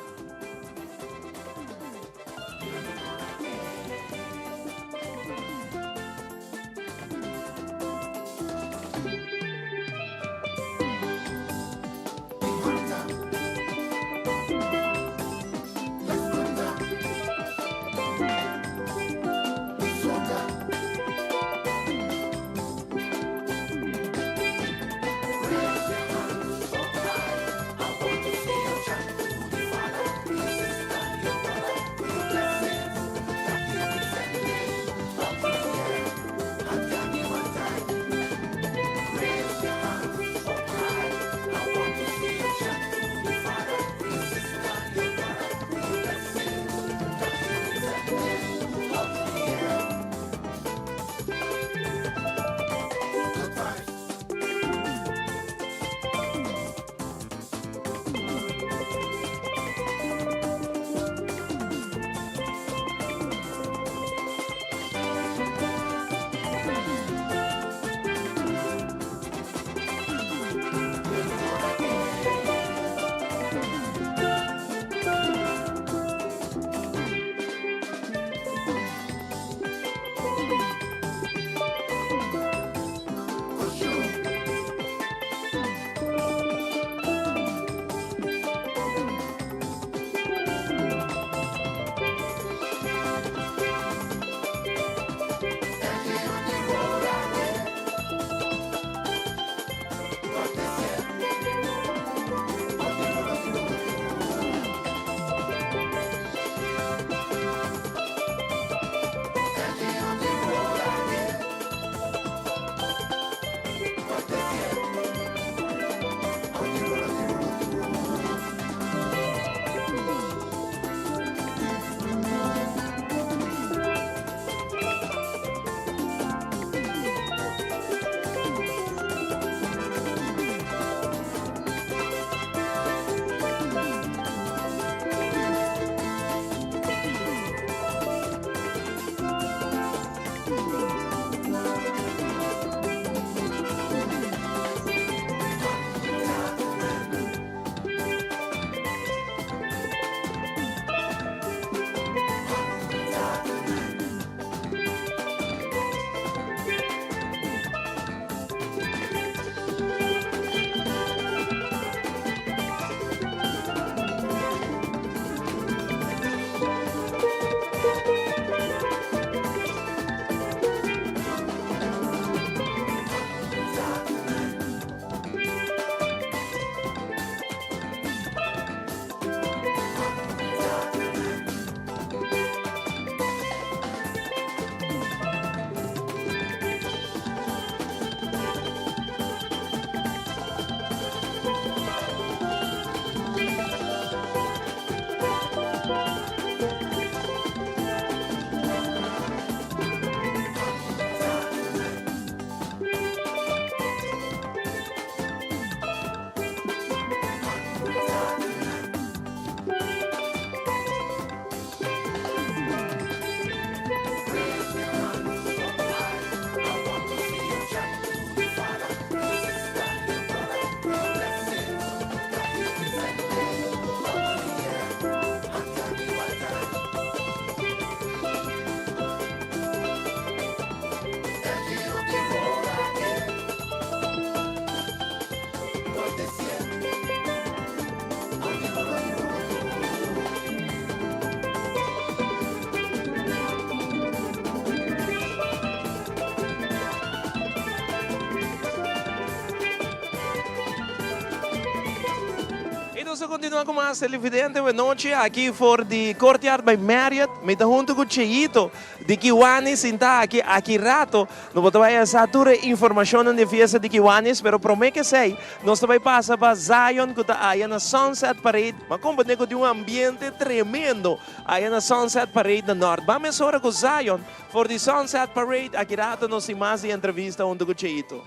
Speaker 1: Nos a continua cu mas televidente we nochi aki for di Courtyard by Marriott. Mi ta hunto cu Cheito di Kiwanis sinta aki. Aki rato no bo ta bay a sa tur e informacionnan di e fiesta di Kiwanis, pero prome ke esey nos ta bay pasa pa Zion cu ta aya na Sunset Parade. Ma compone cu tin un ambiente tremendo aya na Sunset Parade na Noord. Ban mesora cu Zion for di Sunset Parade. Aki rato nos tin mas di entrevista hunto cu Cheito.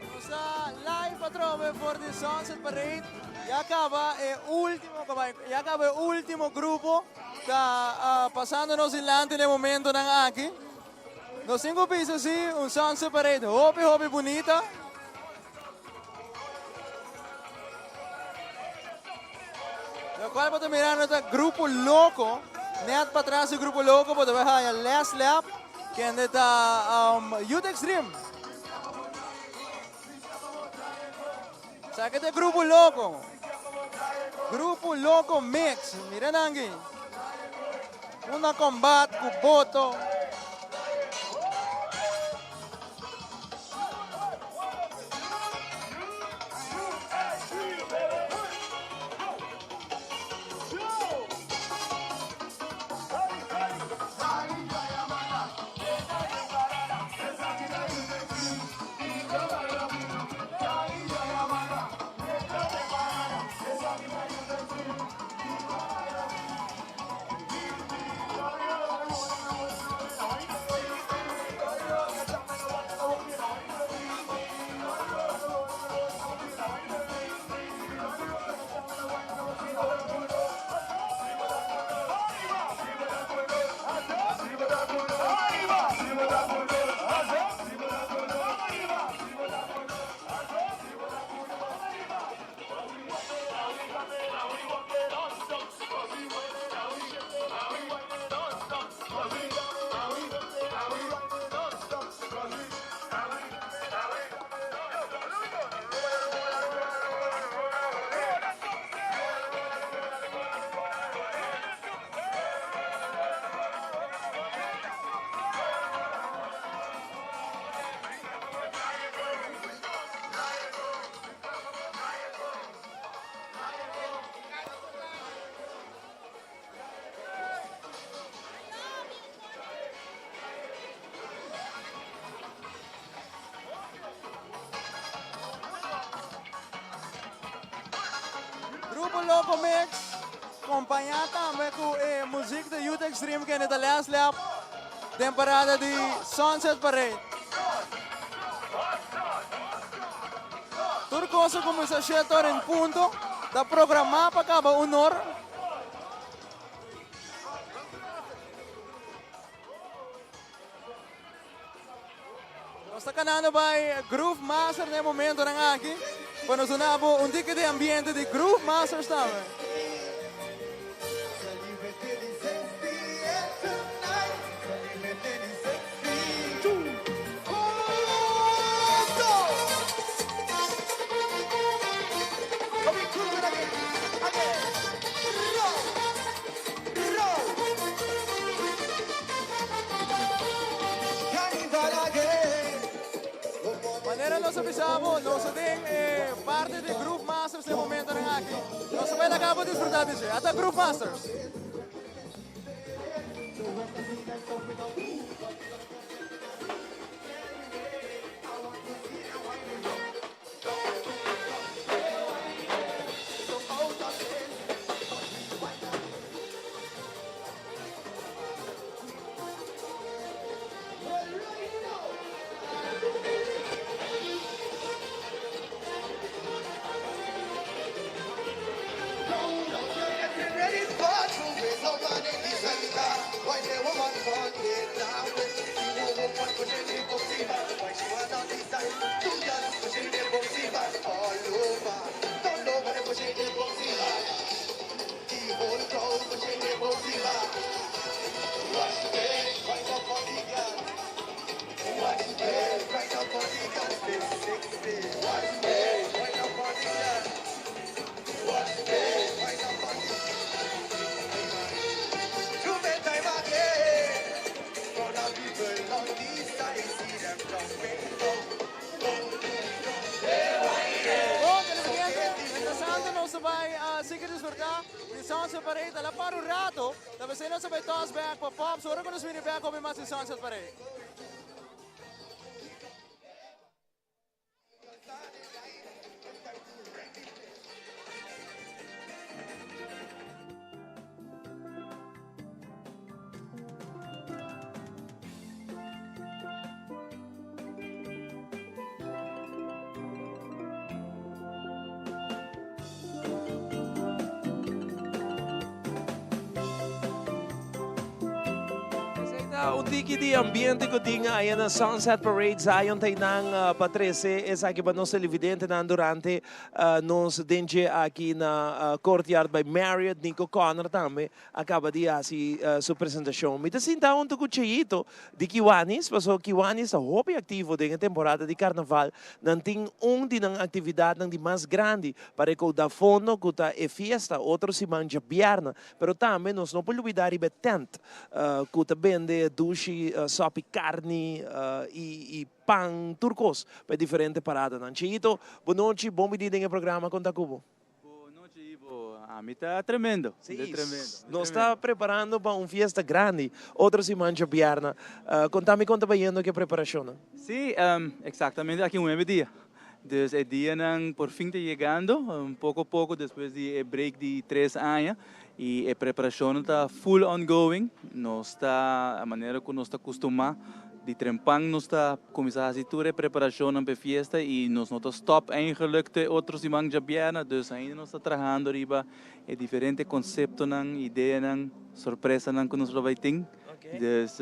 Speaker 12: Nos ta live atrobe for di Sunset Parade. Ya caba e ultimo cabai, ya caba e ultimo grupo ta pasando nos dilanti na e momentonan aki. Nos tin cu bisa si un Sunset Parade hopi hopi bunita. Locual bo ta mirando ta Grupo Loco. Net patras di Grupo Loco bo ta bay haya Les Lab, kende ta Youth Extreme. Esaki ta e Grupo Loco. Grupo Loco Mix. Mira nan aki. Una combat cu boto. Grupo Loco Mix, compaña tambe cu e muziek di Youth Extreme kende ta les lep den parada di Sunset Parade. Tur cos a cuminsa shete ora en punto, ta programa pa caba un or. Nos ta canando bay Groove Master na e momentonan aki pa nos duna bo un tiki di ambiente di Groove Masters tambe. Manera nos a bisa bo, nos ta den e parti di Groove Masters den momentonan aki. Nos ta bai laga bo disfruta di dje. Ata Groove Masters! disfruta di Sunset Parade. Ala para un rato, ta pesey nos a bay toss back pa Pops ora cu nos bini back hopi mas di Sunset Parade.
Speaker 1: Esei ta un tiki di ambiente ku tin aya na Sunset Parade Zion ta einan pa trese esaki pa nos televidentenan durante nos den dje aki na Courtyard by Marriott. Nico Connor tambe a kaba di hasi su presentashon. Mi ta sinta huntu ku Cheyito di Kiwanis, pasobra Kiwanis ta hopi aktivo den e temporada di karnaval. Nan tin un di nan aktividatnan di mas grandi pa rekoudá fondo ku ta e fiesta otro siman djabièrnè. Pero tambe nos no por lubidá riba e tènt ku ta bende dushi, sòpi karni i pan, tur kos pa e diferente paradanan. Cheyito, bonochi, bon bini den e programa Konta Ku Bo.
Speaker 16: Bo nochi Ivo, ami ta tremendo,
Speaker 1: Sí, nos ta preparando pa un fiesta grandi otro siman djabièrnè. Konta mi kon ta bayendo ku e preparashonnan.
Speaker 16: Sí, exactamente aki nuebe dia. Dus e dianan por fin ta yegando, poko poko despues di e break di tres aña y e preparashonnan ta full ongoing. Nos ta, a manera ku nos ta kustumá, di trempan nos ta Cuminsa haci tur e preparacionnan p'e fiesta y nos no ta stop eigenlijk te otro siman djabièrnè, dus ainda nos ta trahando riba e diferente conceptonan, ideanan, sorpresanan cu nos lo bay tin. Dus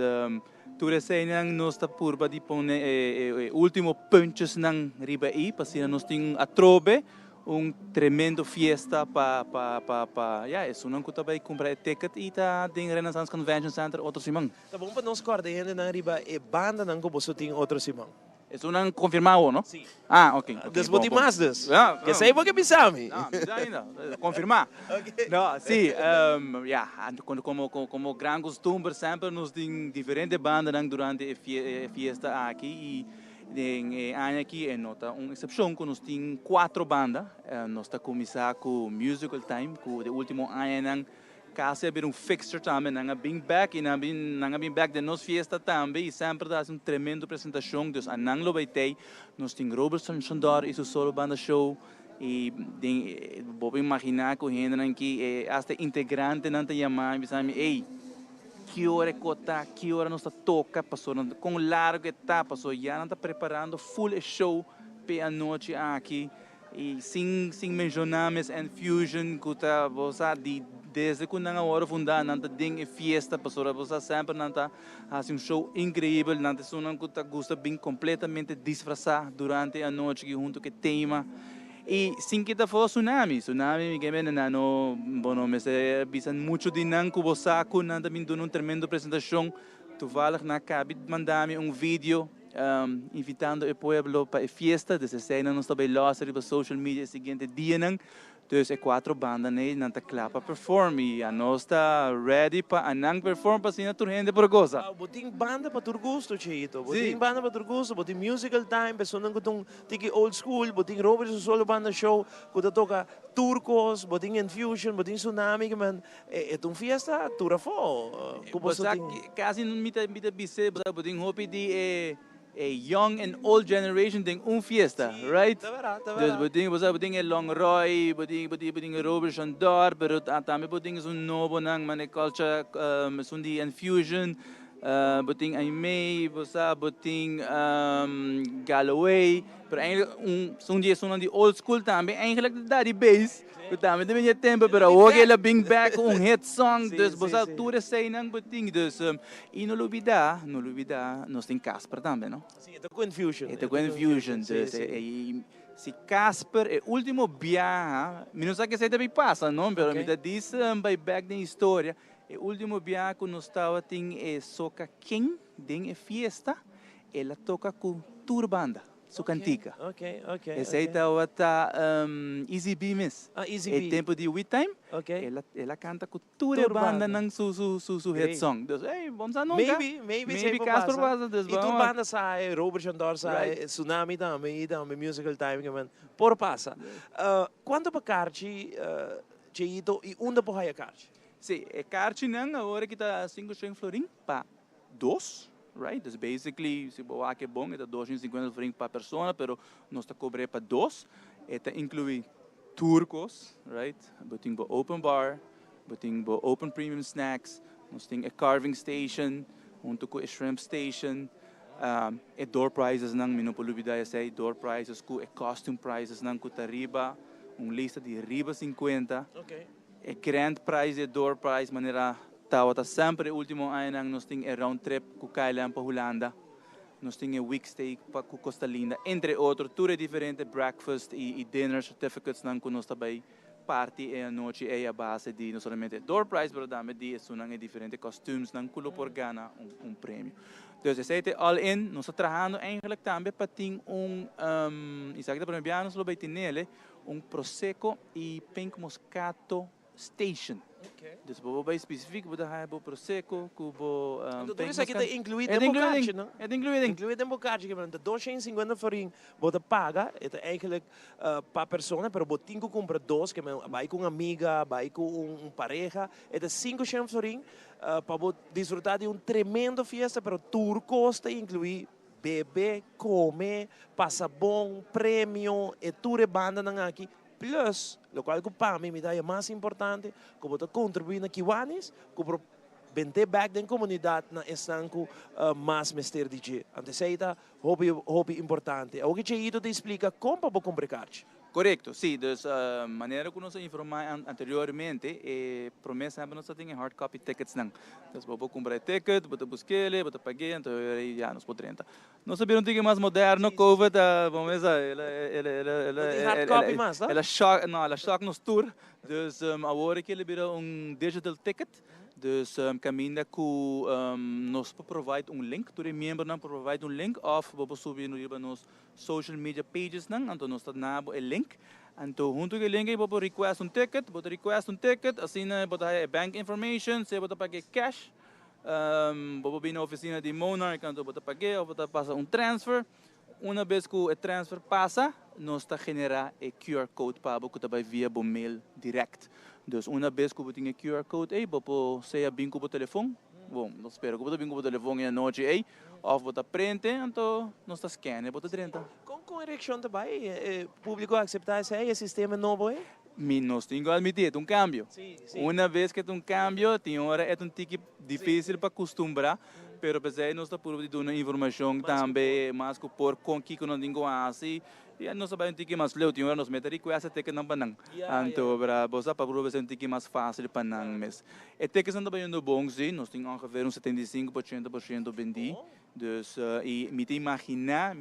Speaker 16: tur eseynan nos ta purba di pone e ultimo puntjesnan riba ey pa asina nos tin atrobe Un tremendo fiesta pa pa pa pa ya esunnan ku ta bai kumpra e ticket i ta den Renaissance Convention Center otro siman.
Speaker 1: Ta bon pa nos kòrda e hendenan riba e bandanan ku boso tin otro siman.
Speaker 16: Esunnan konfirmá awor, no?
Speaker 1: Si.
Speaker 16: Ah, ok, ok.
Speaker 1: Dus bo tin mas dus. Kesei bo ke bisa mi.
Speaker 16: No, mi sa ainda. Konfirmá. No, si. Ya, komo komo gran kustumber semper nos tin diferente bandanan durante e fiesta aki i Den e aña aki e no ta un eksepshon ku nos tin kuatro banda. Nos ta kuminsá ku Musical Time ku de último añanan kasi a bira un fixture tambe. Nan a bin bèk i nan a bin nan a bin bèk den nos fiesta tambe i semper ta hasi un tremendo presentashon. Dus anan lo bai tei. Nos tin Robertson Shondor i su solo banda show i den bo por imaginá ku hendenan ki asta integrantenan ta yama mi bisa mi ey. Ki ora e kota, ki ora nos ta toka, pasobra kon largu e ta, pasobra ya nan ta preparando full e show p'e anochi aki i sin sin menshoná mes Enfusion ku ta bo sa di desde ku nan a wòrdu fundá nan ta den e fiesta pasobra bo sa semper nan ta hasi un show inkreibel, nan ta esunnan ku ta gusta bin kompletamente disfrasá durante e anochi aki huntu ku e tema. I sin kita afó Tsunami. Tsunami mi ke mende nan no, bo no mester bisa muchu di nan ku bo sa ku nan ta bin duna un tremendo presentashon. Toevallig nan a kabi manda mi un video invitando e pueblo pa e fiesta, dus eseinan nos ta bai lòs riba social media e siguiente dianan. Dus e kuatro bandanan ei nan ta kla pa perform i anos ta ready pa anan perform pa asina tur hende por gosa.
Speaker 1: Bo tin banda pa tur gusto, Cheito. Bo tin banda pa tur gusto, bo tin musical time, personanan ku ta un Tiki old school, bo tin Robert su solo banda show ku ta toka tur kos, bo tin Enfusion, bo tin Tsunami, ke men e ta un fiesta tur afó ku boso tin.
Speaker 16: Kasi mi ta mi ta bis'é bo tin hopi di e e young and old generation den un fiesta, right?
Speaker 1: Ta bèrdat, ta
Speaker 16: Dus
Speaker 1: bèrdat.
Speaker 16: bo tin bo sa bo tin e Long Roy, bo tin bo tin bo tin e Robert Shandor, pero tambe bo tin esun nobonan manera Culture, esun di Enfusion. Bo tin Aimee, bo sa, bo tin Galloway, pero eigenlijk un un di esunnan di old school tambe eigenlijk ta Daddy Bass, ku tambe ta bini e tempo, pero awor el a bin back ku un hit song, dus bo sa tur eseinan bo tin, dus i no lubida, no lubida nos tin Casper tambe no.
Speaker 1: Si, e ta ku Enfusion.
Speaker 16: E ta ku Enfusion, dus si Casper e ultimo biaha, mi no sa ke esei ta bin pasa no, pero mi ta dis bai back den historia, E ultimo bia cu nos tabatin e Soca King den e fiesta, el a toca cu tur banda su cantica. Esey tabata Easy B mes. E tempo di We Time, el a canta cu tur e bandanan su su hit song. Dus ey, bo no sa nunca.
Speaker 1: Maybe, maybe esey por pasa. Y tur banda sa, Robert Jandor sa, Tsunami tambe y tambe Musical Time por pasa. Cuanto pa carchi? Cheito y unda por haya kaarchi?
Speaker 16: Si, e kaarchinan awor aki ta 500 florin pa dos, right? Dus basically, si bo wak bon, ta 250 florin pa persona, pero nos ta cobra pa dos. E ta inclui tur cos, right? Bo tin bo open bar, bo tin bo open premium snacks, nos tin e carving station, hunto cu e shrimp station, e door prizes nan, mi no por lubida esey, door prizes cu e costume prizes nan cu ta riba, un lista di riba 50. E grand prize e door prize manera tawata semper e ultimo aña, nos tin e round trip cu KLM pa Hulanda. Nos tin e week stay pa cu Costa Linda, entre otro, tur e diferente breakfast y dinner certificates nan cu nos tambe parti e anochi e a base di no solamente door prize, pero tambe di esunnan e diferente costumes nan cu lo por gana un premio. Dus esey ta all in, nos ta trahando eigenlijk tambe pa tin un, esaki ta prome biaha nos lo bay tin un Prosecco y Pink Moscato station. Dus bo bay specific, bo ta bo Prosecco, cu bo
Speaker 1: Anto,
Speaker 16: Pink
Speaker 1: tur esaki ta
Speaker 16: Moscato.
Speaker 1: inclui
Speaker 16: E
Speaker 1: den
Speaker 16: inclui
Speaker 1: bokachi, no?
Speaker 16: E inclui.
Speaker 1: Inclui den bo kaarchi, cu 250 florin bo ta paga, e ta eigenlijk pa persona, pero bo tin cu cumpra dos, kiermen bay cu un amiga, bay cu un pareha, e ta 500 florin pa bo disfruta di un tremendo fiesta, pero tur cos ta inclui: bebe, come, pasa bon, premio, e tur e bandanan aki, plus, locual cu pa mi ta mas importante, cu bo ta contribui na Kiwanis, cu por bende back den comunidad na esnan cu mas mester di dje. Anto esey ta hopi, hopi importante. Awor cu Cheito ta explica con pa cumpra kaarchi.
Speaker 16: Correcto, si. Dus manera cu nos a informa anteriormente, prome semper nos tin hard copy tickets nan. Dus bo cumpra ticket, bo busca, bo paga, anto ya nos por 30. Nos a bira un ticket mas moderno, COVID, ban bisa, el a
Speaker 1: No tin hard copy mas, no?
Speaker 16: El a shock, no, el a shock nos tur. Dus awor cu el a bira un digital ticket. Dus caminda cu nos por provide un link, tur miembro nan por provide un link of bo subi no riba nos social media pages nan, anto nos ta duna e link. Anto hunto cu e link bo por request un ticket, bo request un ticket, asina bo ta bank information, sea bo ta paga cash, bo bin na oficina di Monarch, anto bo ta paga of bo ta pasa un transfer. Un biaha cu e transfer pasa, nos ta genera e QR code pa bo cu ta bay via bo mail direct. Dus un biaha cu bo tin e QR code, ey, bo por sea bin cu bo telefon. Bon, nos ta spera cu bo bin cu bo telefon e anochi, ey, of bo ta print, anto nos ta scan, bo ta drenta.
Speaker 1: Con e reaccion ta bay? Publico a acepta esey, e sistema nobo, eh?
Speaker 16: Mi nos tin cu admiti, ta un cambio.
Speaker 1: Si, si.
Speaker 16: Un biaha cu ta un cambio, tin ora ta un tiki dificil pa acostumbra, pero pesey nos ta purba di duna informacion tambe, mas cu por con kico nan tin cu haci, y nos ta bay un tiki mas leu, tin ora nos mester request e ticket nan pa nan. Anto, bra, bo sa pa purba un tiki mas facil pa nan mes. E tickets nan ta bayendo bon, si, nos tin ongeveer un 75% bendi. Dus, y mi ta imagina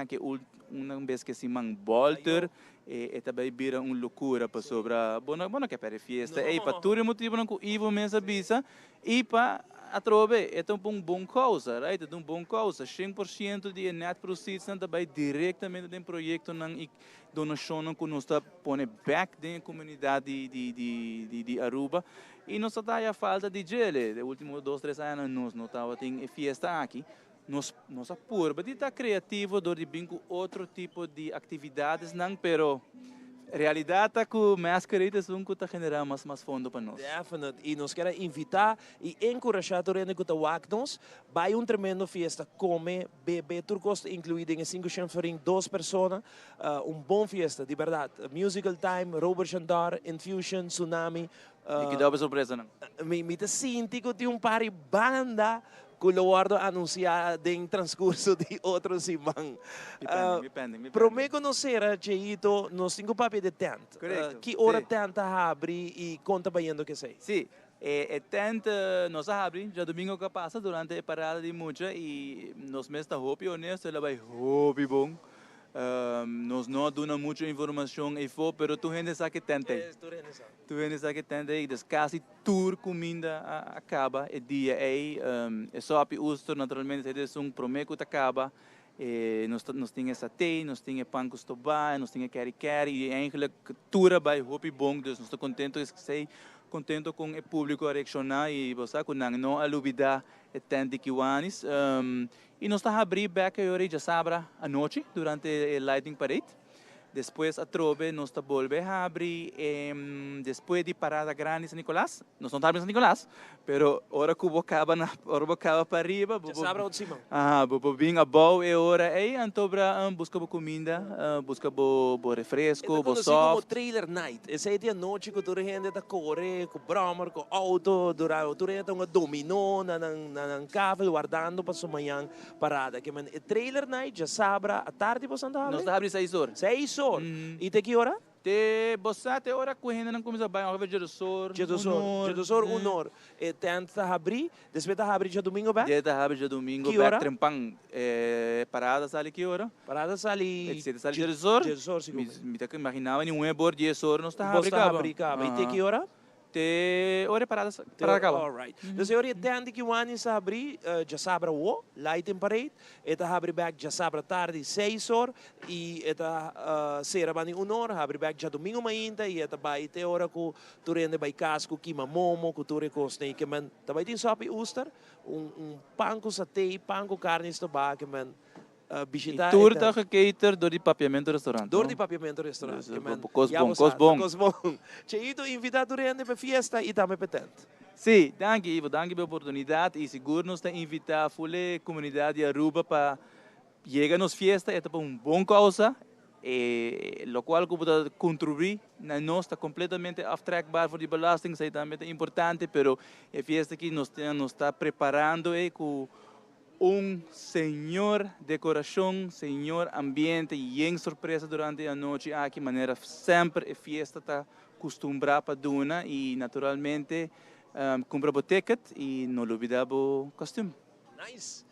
Speaker 16: cu un biaha cu siman bolter, e tambe bira un locura pa sobra, bon, bon cu perde fiesta, e pa tur motibo nan cu Ivo mes a bisa, y pa atrobe, e un bon causa, right? E un bon causa. 100% di net proceeds nan tambe directamente den proyecto nan y donacion nan cu nos ta pone back den comunidad di Aruba. Y nos ta falta di dje. E ultimo 2, 3 aña nos no tabata tin fiesta aki. Nos a purba di ta creativo door di bin cu otro tipo di actividad nan, pero realidad ta cu Masquerade ta un cu ta genera mas fondo pa nos.
Speaker 1: Definite. Y nos kier invita y encurasha tur hende cu ta wak nos. Bay un tremendo fiesta, come, bebe, tur cos inclui den 500 florin, dos persona. Un bon fiesta, di berdad. Musical Time, Robert Chandar, Infusion, Tsunami.
Speaker 16: Y cu ta sorpresa, no?
Speaker 1: Mi ta sinti cu tin un par di banda cu lo wordo anuncia den transcurso di otro siman.
Speaker 16: Mi pending, mi pending, mi
Speaker 1: Prome conoce, Cheito, nos tin papia di tent.
Speaker 16: Correcto.
Speaker 1: Ki ora tent ta habri y con ta bayendo cu esey?
Speaker 16: Si, e tent nos a habri diadomingo cu a pasa durante e parada di mucha y nos mes ta hopi honesto, el a bay hopi bon. Nos no a duna mucho informacion eyfo, pero tur hende sa cu tent ey.
Speaker 1: Tur hende sa.
Speaker 16: Tur hende sa cu tent ey, dus casi tur cuminda a caba e dia ey. E sopi oester naturalmente e un prome cu ta caba. Nos tin saté, nos tin pan cu stoba, nos tin keri keri y eigenlijk tur a bay hopi bon, dus nos ta contento, esey contento cu e publico a reacciona y bo sa cu nan no a lubida e tent di Kiwanis. Y nos ta habri back diasabra anochi durante e lighting parade. Despues atrobe nos ta bolbe habri despues di parada grandi San Nicolas. Nos no ta habri San Nicolas, pero ora cu bo caba na, ora bo caba pa riba, bo por,
Speaker 1: Djasabra otro siman.
Speaker 16: Aha, bo por bin abou e ora ey, anto bra busca bo cuminda, busca bo bo refresco,
Speaker 1: E ta
Speaker 16: bo
Speaker 1: conoci como
Speaker 16: soft.
Speaker 1: trailer night. Esey ta e anochi cu tur hende ta core cu brommer, cu auto, dura tur hende ta hunga domino na nan na nan kavel wardando pa su mañan. Parada ke men e trailer night djasabra atardi bosan ta habri?
Speaker 16: Nos ta habri seis or.
Speaker 1: Seis or. I te ki ora?
Speaker 16: Te bo sa te ora ku hendenan kuminsá bai ongeveer djedosor,
Speaker 1: Djedosor,
Speaker 16: un or.
Speaker 1: djedosor, un or. E tent ta habri, despues ta habri djadumingo bek?
Speaker 16: Dje ta habri djadumingo
Speaker 1: Ki
Speaker 16: bek
Speaker 1: ora?
Speaker 16: trempan. E parada sali ki ora?
Speaker 1: Parada sali
Speaker 16: E ta sali djedosor.
Speaker 1: Djedosor sigur.
Speaker 16: Mi ta imaginaba ni un bor dies or nos ta
Speaker 1: Bos
Speaker 16: habri
Speaker 1: ta
Speaker 16: kaba.
Speaker 1: habri kaba. I te ki ora?
Speaker 16: Te ora e parada parada caba.
Speaker 1: Alright. Dus e ora e tent di Kiwanis ta habri djasabra awo, lighting parade. E ta habri bek djasabra tardi seis or y e ta sera banda di un or, habri bek djadomingo mainta y e ta bai te ora cu tur hende bai cas cu kima momo cu tur e cosnan. Y ke men ta bai tin sopi uster, un un pan cu satey, pan cu carni stobá ke men bishita
Speaker 16: E tur ta gecater door di Papiamento Restaurant.
Speaker 1: Door di Papiamento Restaurant.
Speaker 16: Dus, cos bon, cos bon.
Speaker 1: Cos bon. Cheito invita tur hende p'e fiesta y tambe p'e tent.
Speaker 16: Sí, danki Ivo, danki p'e oportunidad y sigur nos ta invita ful e comunidad di Aruba pa yega nos fiesta, e ta pa un bon causa, e locual cu bo ta contribui na nos ta completamente aftrekbaar for di belasting, esey tambe ta importante, pero e fiesta aki nos nos ta preparando e cu Un señor decoracion, señor ambiente yen sorpresa durante e anochi aki manera semper e fiesta ta custumbra pa duna y naturalmente cumpra bo ticket y no lubida bo costume.
Speaker 1: Nice.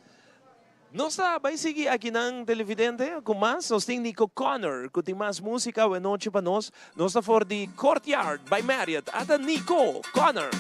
Speaker 1: Nos ta bay sigui akinan televidente cu mas. Nos tin Nico Connor cu tin mas musica awe nochi pa nos. Nos ta for di Courtyard by Marriott. Ata Nico Connor.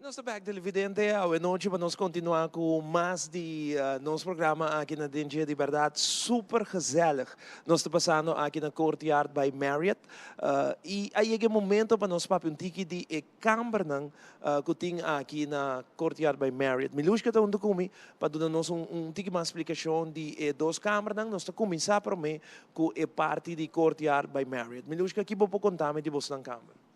Speaker 1: Nos ta bek televidente awe nochi pa nos continua cu mas di nos programa aki na Den Dje di Berdad super gezellig. Nos ta pasando aki na Courtyard by Marriott y a yega e momento pa nos papia un tiki di e kambernan cu tin aki na Courtyard by Marriott. Milushka ta hunto cu mi pa duna nos un tiki mas splicacion di e dos kambernan. Nos ta cuminsa prome cu e parti di Courtyard by Marriott. Milushka, ki bo por conta mi di bosnan kamber?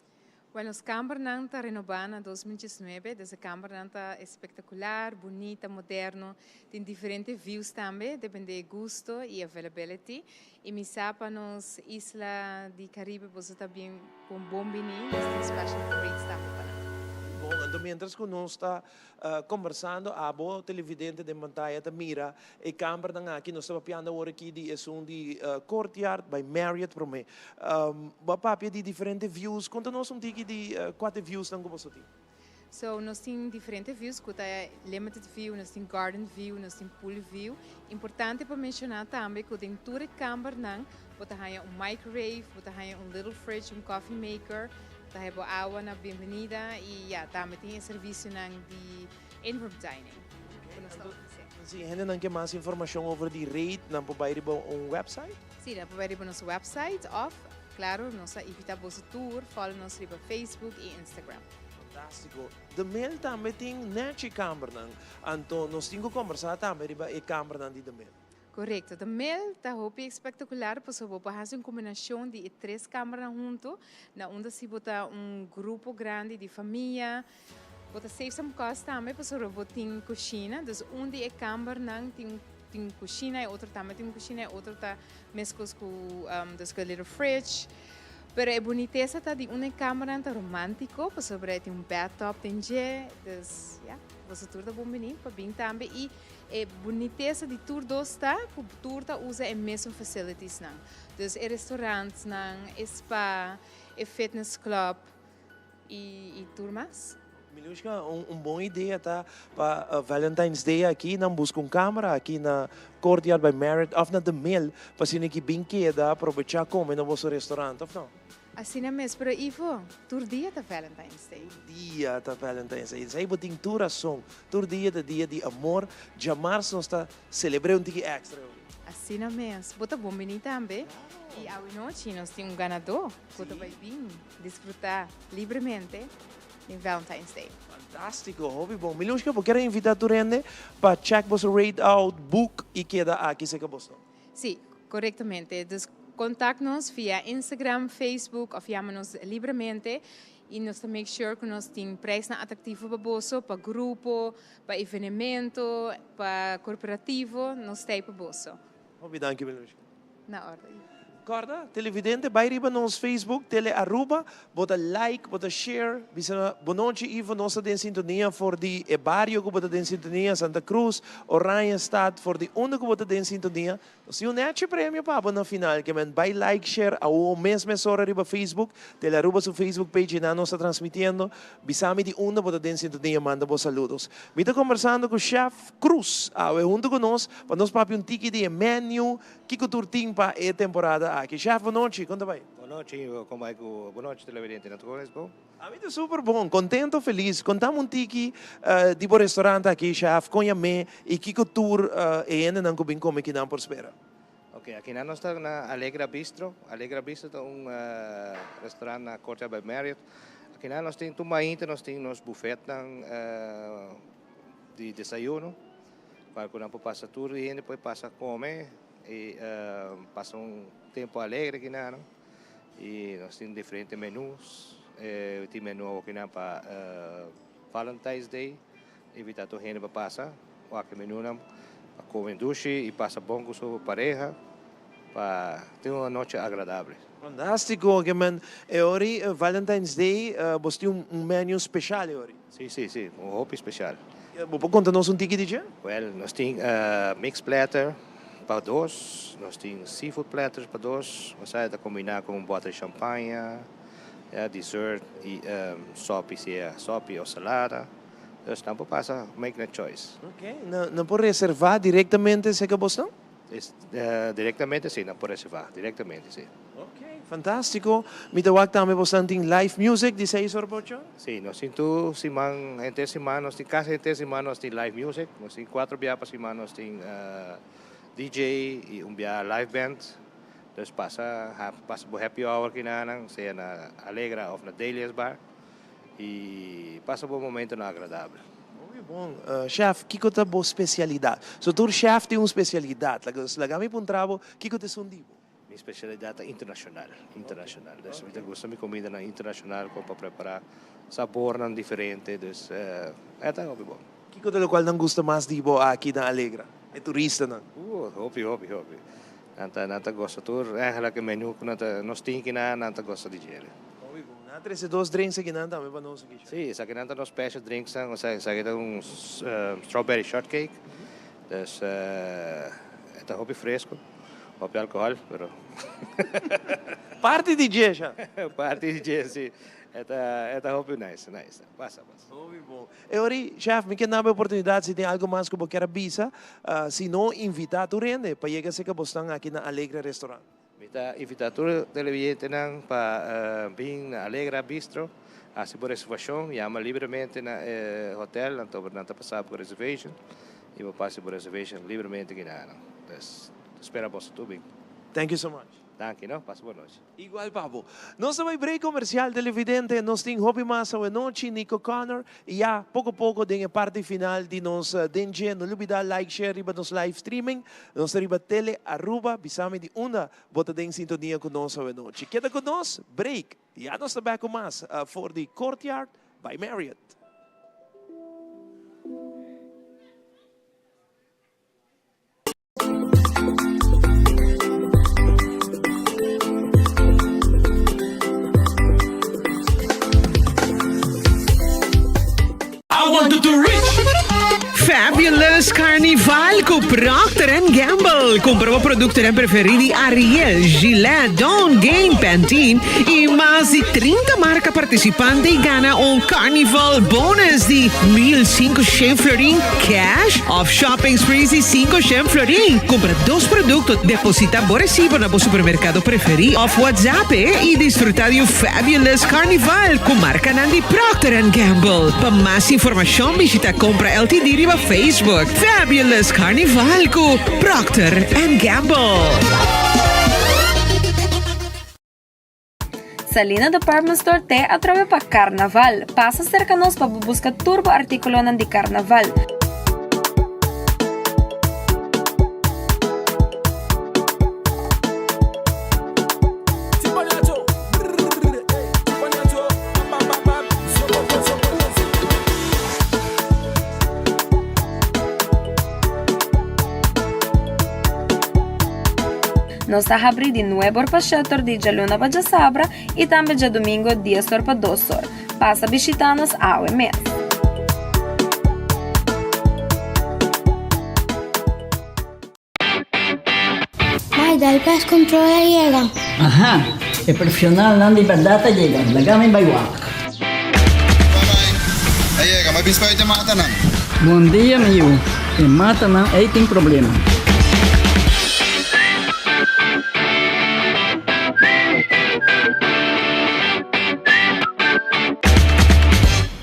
Speaker 3: Bueno, nos kambernan ta renobá na 2019, dus e kambernan ta espektakular, bunita, moderno, tin diferente views tambe, depende e gusto i availability. I mi sa pa nos isla di Caribe boso ta bien bon bon bini, nos tin special rates tambe pa nan.
Speaker 1: Bon, anto mientras ku nos ta kombersando, abo televidente den pantaya ta mira E kambernan aki nos ta papiando awor aki di esun di Courtyard by Marriott prome. Bo a papia di diferente views, konta nos un tiki di kua ta e viewsnan ku boso tin.
Speaker 3: So nos tin diferente views ku ta limited view, nos tin garden view, nos tin pool view. Importante pa menshoná tambe ku den tur e kambernan bo ta haña un microwave, bo ta haña un little fridge, un coffee maker, bo ta haña bo awa na bienvenida i ya tambe tin e servisionan di in-room dining ku nos ta ofresé.
Speaker 1: Si hendenan ke mas informashon over di rate, nan por bai riba un website?
Speaker 3: Si, nan por bai riba nos website òf, klaro, nos a invitá boso tur follow nos riba Facebook i Instagram.
Speaker 1: Fantástiko. The Mill tambe tin nèchi kambernan. Anto nos tin ku kombersá tambe riba e kambernan di The Mill.
Speaker 3: Korekto. The Mill ta hopi espektakular pasobra bo por hasi un kombinashon di e tres kambernan huntu, na unda si bo ta un grupo grandi di famia, Bo ta save some cost tambe pasobra bo tin cushina, dus un di e kambernan tin tin cushina, e otro tambe tin cushina, e otro ta mescos cu dus cu e little fridge. Pero e bunitesa ta di un e kambernan ta romantico pasobra e tin un bathtub den dje, dus ya, boso tur ta bon bini pa bin tambe y e bunitesa di tur dos ta cu tur ta usa e mesun facilitiesnan, dus e restaurantnan, e spa, e fitness club. Y tur mas.
Speaker 1: Milushka, un bon idea ta pa Valentine's Day aki nan buska un camera aki na Courtyard by Marriott of na The Mill pa asina ki bin keda aprobecha come na boso restaurant of no?
Speaker 3: Asina mes, pero Ivo, tur dia ta Valentine's Day.
Speaker 1: Tur dia ta Valentine's Day. Esei bo tin tur rason. Tur dia ta dia di amor. Djamars nos ta celebr'é un tiki extra.
Speaker 3: Asina mes. Bo ta bon bini tambe. Y awenochi nos tin un ganadó cu ta bay bin. Disfruta libremente den Valentine's Day.
Speaker 1: Fantastico, hopi bon. Milushka, bo kier a invita tur hende pa check boso rate out, book y keda aki cerca boso?
Speaker 3: Si, corectamente. Dus contact nos via Instagram, Facebook of yama nos libremente y nos ta make sure cu nos tin prijsnan atractivo pa boso, pa grupo, pa evenemento, pa corporativo, nos ta ey pa boso.
Speaker 1: Hopi danki, Milushka.
Speaker 3: Na orde.
Speaker 1: Corda, televidente, bay riba nos Facebook, Tele Aruba, bo ta like, bo ta share, bisa bonochi Ivo, nos ta den sintonia for di e bario cu bo ta den sintonia, Santa Cruz, Oranjestad, for di unda cu bo ta den sintonia, nos tin un nechi premio pa bo na final, ke men bay like, share awo mes mesora riba Facebook, Tele Aruba su Facebook page einan nos ta transmitiendo, bisa mi di unda bo ta den sintonia, manda bo saludos. Mi ta conversando cu Chef Cruz awe hunto cu nos pa nos papia un tiki di e menu, Kiko tur tin pa e temporada aki? Chef, bon nochi, kon ta bai?
Speaker 17: Bon nochi, kon bai ku bon nochi televidente, nan tur es bon?
Speaker 1: Ami ta super bon, kontento, felis. Kontami un tiki di bo restaurant aki, chef, kon yam'é i kiko tur e hendenan ku bin kome kinan por spera?
Speaker 17: Ok, akinan nos ta na Alegra Bistro. Alegra Bistro ta un restaurant na Courtyard by Marriott. Akinan nos tin tur mainta nos tin nos bufetnan di desayuno. Cual cu nan por pasa tur di hende por pasa come y pasa un tempo alegre aki nan y nos tin diferente menus tin menu awo nan pa Valentine's Day invita tur hende pa pasa wak e menunan pa come dushi y pasa bon cu su pareha pa tin un anochi agradable.
Speaker 1: Fantastico, ke men e ori Valentine's Day bos tin un menu special e ori?
Speaker 17: Si, si, si, un hopi special.
Speaker 1: Bo por conta nos un tiki di dje?
Speaker 17: Well, nos tin mixed platter pa dos, nos tin seafood platters pa dos, osea ta combina cu un bottle di champaña, ya, dessert y sopi si e sopi o salada. Dus nan por pasa make nan choice.
Speaker 1: Ok, nan por reserva directamente cerca bosnan?
Speaker 17: Directamente si, nan por reserva directamente si.
Speaker 1: Ok, Fantástiko. Mi ta wak tambe bosan tin live music di seis or pa ocho?
Speaker 17: Sí, nos tin tur siman, henter siman nos tin, kasi henter siman nos tin live music. Nos tin cuatro bia pa siman nos tin DJ y un bia live band. Dus pasa, pasa bo happy hour kinanan, sea na Alegra of na Delia's Bar y pasa bo momentonan agradabel.
Speaker 1: Hopi bon. Chef, kiko ta bo specialidad? So tur chef tin un specialidad. Laga mi puntra bo, kiko ta esun di bo?
Speaker 17: Mi specialidad ta internacional, internacional. Dus mi ta gusta mi comidanan internacional con pa prepara sabornan diferente, dus e ta hopi bon.
Speaker 1: Kiko ta locual nan gusta mas di bo aki na Alegra, e turistanan?
Speaker 17: Hopi, hopi, hopi. Nan ta, nan ta gosta tur, eigenlijk e menu cu nan ta, nos tin kinan, nan ta gosta di djele.
Speaker 1: Hopi bon. Nan a trece dos drinks akinan tambe pa nos aki.
Speaker 17: Sí, esakinan ta nos special drinksnan, osea esaki ta un strawberry shortcake, dus e ta hopi fresco. Hopi alcohol, pero.
Speaker 1: Parti di dje sha.
Speaker 17: Parti di dje, si. E ta, e ta hopi nice, nice. Pasa, pasa.
Speaker 1: Hopi bon. E ora, chef, mi ke naba e oportunidad si tin algo mas ku bo kier a bisa. Si no, invita tur hende pa yega serka bosnan aki na Alegra Restaurant.
Speaker 17: Mi ta invita tur televidentenan pa bin na Alegra Bistro, hasi bo reservacion, yama libremente na e hotel, anto nan ta pasa bo reservation. Y bo pasa bo reservation libremente kina nan. Pues ta spera boso tur bin.
Speaker 1: Thank you so much.
Speaker 17: Danki no. Pasa bo nochi.
Speaker 1: Igual pa bo. Nos ta bay break comercial televidente. Nos tin hopi mas awenochi, Nico Connor. Y ya poco poco den e parti final di nos Den Dje. No lubida like, share riba nos live streaming. Nos ta riba Tele Aruba. Bisami di unda bo ta den sintonia cu nos awenochi. Keda cu nos. Break. Ya nos ta back cu mas for di Courtyard by Marriott.
Speaker 6: Fabulous Carnival cu Procter and Gamble. Cumpra bo productonan preferi di Ariel, Gillette, Dawn, Gain, Pantene y mas di 30 marca participante y gana un Carnival bonus di 1500 florin cash of shopping sprees di 500 florin. Cumpra dos producto, deposita bo recibo na bo supermercado preferi of WhatsApp e y disfruta di un fabulous Carnival cu marcanan di Procter and Gamble. Pa mas informacion bishita Compra LTD riba Facebook. Fabulous Carnival cu Procter and Gamble.
Speaker 18: Salina Department Store te atrobe pa Carnaval. Pasa cerca nos pa bo busca tur bo articulonan di Carnaval. Nos ta habri di nuebe or pa shete or di djaluna pa djasabra i tambe djadumingo dies or pa dos or. Pasa bishita nos awe mes.
Speaker 19: Mai, dal pest control a yega.
Speaker 20: Aha, e profesionalnan di berdad a yega. Laga mi bai wak.
Speaker 21: A yega, ma bispa e matanan.
Speaker 20: Bon dia mi yu, e matanan ei tin problema.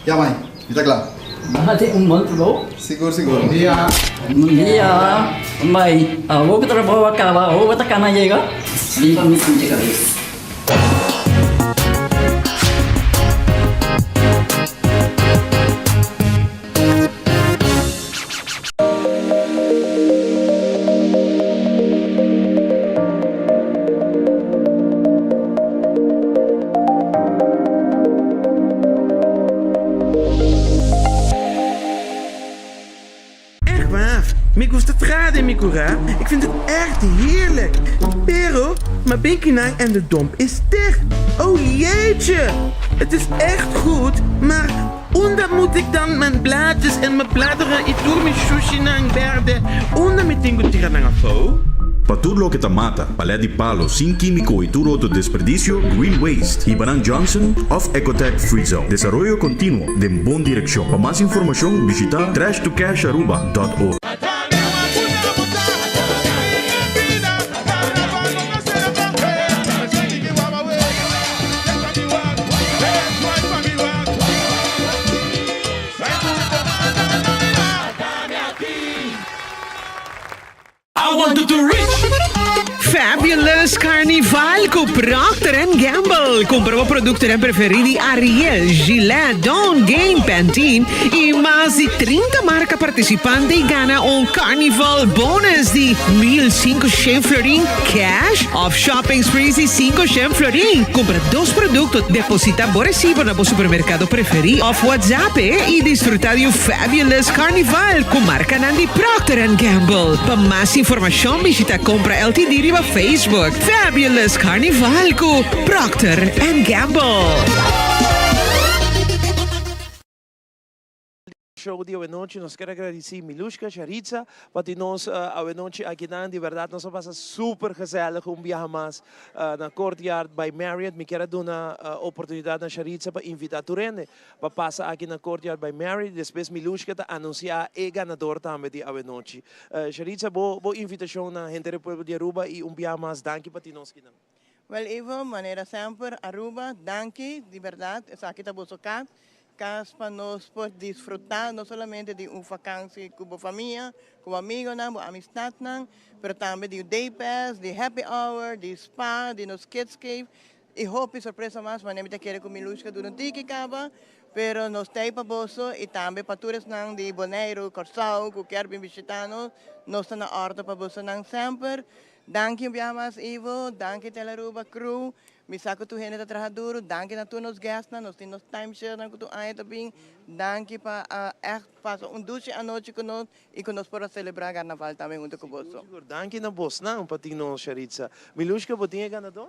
Speaker 21: Ya mai, mi ta kla.
Speaker 20: Bo hasi un bon trabou.
Speaker 21: Sigur sigur. Bon dia.
Speaker 20: Bon dia. Mai, awor ku trabou a kaba, awor bo ta kana yega? Riba mi pinche kabes.
Speaker 22: Echt waar, mi gusta traha den mi kurá, ik vind het echt heerlijk. Pero, ma binkinan en de domp is dicht. Oh jeetje! Het is echt goed, maar unda moet ik dan mijn blaadjes en mijn bladeren i tur mi shushinan berde unda mi tin ku tira nan afó?
Speaker 5: Pa tur loke ta mata, palet di palo sin kímiko i tur otro desperdicio, Green Waste, Hibanan Johnson òf Ecotech Free Zone. Desaroyo kontinuo den bon direkshon. Pa mas informashon bishita trashtocasharuba dot org.
Speaker 6: Want to rich! Fabulous Carnival cu Procter and Gamble. Cumpra bo productonan preferi di Ariel, Gillette, Dawn, Gain, Pantene y mas di 30 marca participante y gana un Carnival bonus di 1500 florin cash of shopping sprees di 500 florin. Cumpra dos producto, deposita bo recibo na bo supermercado preferi of WhatsApp e y disfruta di un Fabulous Carnival cu marcanan di Procter and Gamble. Pa mas informacion bishita Compra LTD riba Facebook. Fabulous Carnival cu Procter and Gamble.
Speaker 1: Show di awenochi nos kier a gradici Milushka Sharitza pa tin nos awenochi akinan di berdad nos a pasa super gezellig un biaha mas na Courtyard by Marriott mi kier a duna oportunidad na Sharitza pa invita tur hende pa pasa aki na Courtyard by Marriott y despues Milushka ta anuncia e ganador tambe di awenochi Sharitza bo bo invitacion na henter e pueblo di Aruba y un biaha mas danki pa tin nos kinan.
Speaker 2: Wel Ivo, manera semper, Aruba, danki, di berdad, esaki ta boso cas, cas pa nos por disfruta no solamente di un vakantie cu bo famia, cu bo amigonan, bo amistadnan, pero tambe di un day pass, di happy hour, di spa, di nos kids cave, y hopi sorpresa mas, manera mi ta kere cu Milushka dura un tiki caba, pero nos ta ey pa boso y tambe pa tur esnan di Boneiru, Corsou cu kier bin bishita nos, nos ta na orde pa bosonan semper. Danki un biaha mas Ivo, danki Telaruba crew, mi sa cu tur hende ta traha duro, danki na tur nos guestnan, nos tin nos timesharenan cu tur aña ta bin, danki pa a echt pasa un dushi anochi cu nos y cu nos por a celebra Carnaval tambe hunto cu boso.
Speaker 1: Sigur, danki na bosnan pa tin nos, Sharitza. Milushka, bo tin e ganador?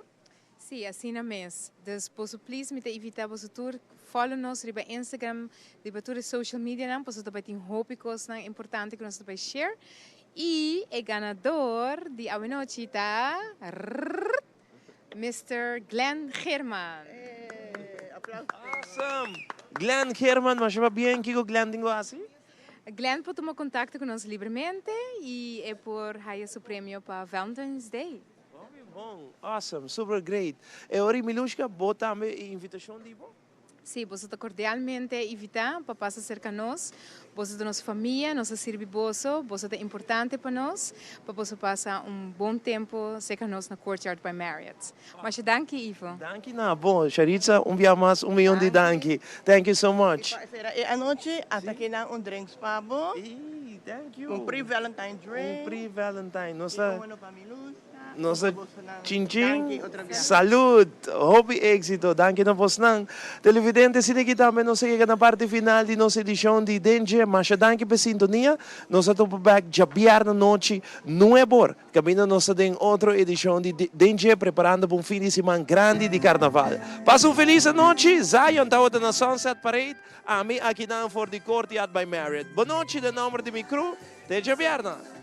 Speaker 3: Sí, asina mes. Dus boso please mi ta invita boso tur follow nos riba Instagram, riba tur e social medianan pasobra ta bai tin hopi cosnan importante cu nos ta bai share. Y e ganador di awenochi ta rrrr Mister Glenn Geerman.
Speaker 1: Awesome! Glenn Geerman, masha pabien. Kico Glenn tin cu haci?
Speaker 3: Glenn por tuma contacto cu nos libremente y e por haya su premio pa Valentine's Day.
Speaker 1: Hopi bon, awesome, super great. E ora Milushka, bo tambe e invitacion di bo?
Speaker 3: Sí, boso ta cordialmente invita pa pasa cerca nos. Boso ta nos famia, nos ta sirbi boso, boso ta importante pa nos, pa boso pasa un bon tempo cerca nos na Courtyard by Marriott. Masha danki, Ivo.
Speaker 1: Danki na bo, Sharitza, un bia mas un miyon di danki. Thank you so much.
Speaker 2: Y pa cera e anochi, hasta aki nan un drinks pa bo.
Speaker 1: Thank you.
Speaker 2: Un pre-Valentine drink.
Speaker 1: Un pre-Valentine. Nos ta.
Speaker 2: Y uno pa Milushka.
Speaker 1: Nos ta chin chin. Salud! Hopi éxito. Danki na bosnan. Televidente, asina aki tambe nos a yega na parti final di nos edishon di Den Dje. Masha danki pa e sintonia. Nos a topa bek djabièrnè nochi nuebor. Kaminda nos ta den otro edishon di Den Dje preparando pa un fin di siman grandi di karnaval. Pasa un felis anochi. Zion tabata na Sunset Parade. Ami akinan for di Courtyard by Marriott. Bonochi den nomber di mi crew. Te djabièrnè.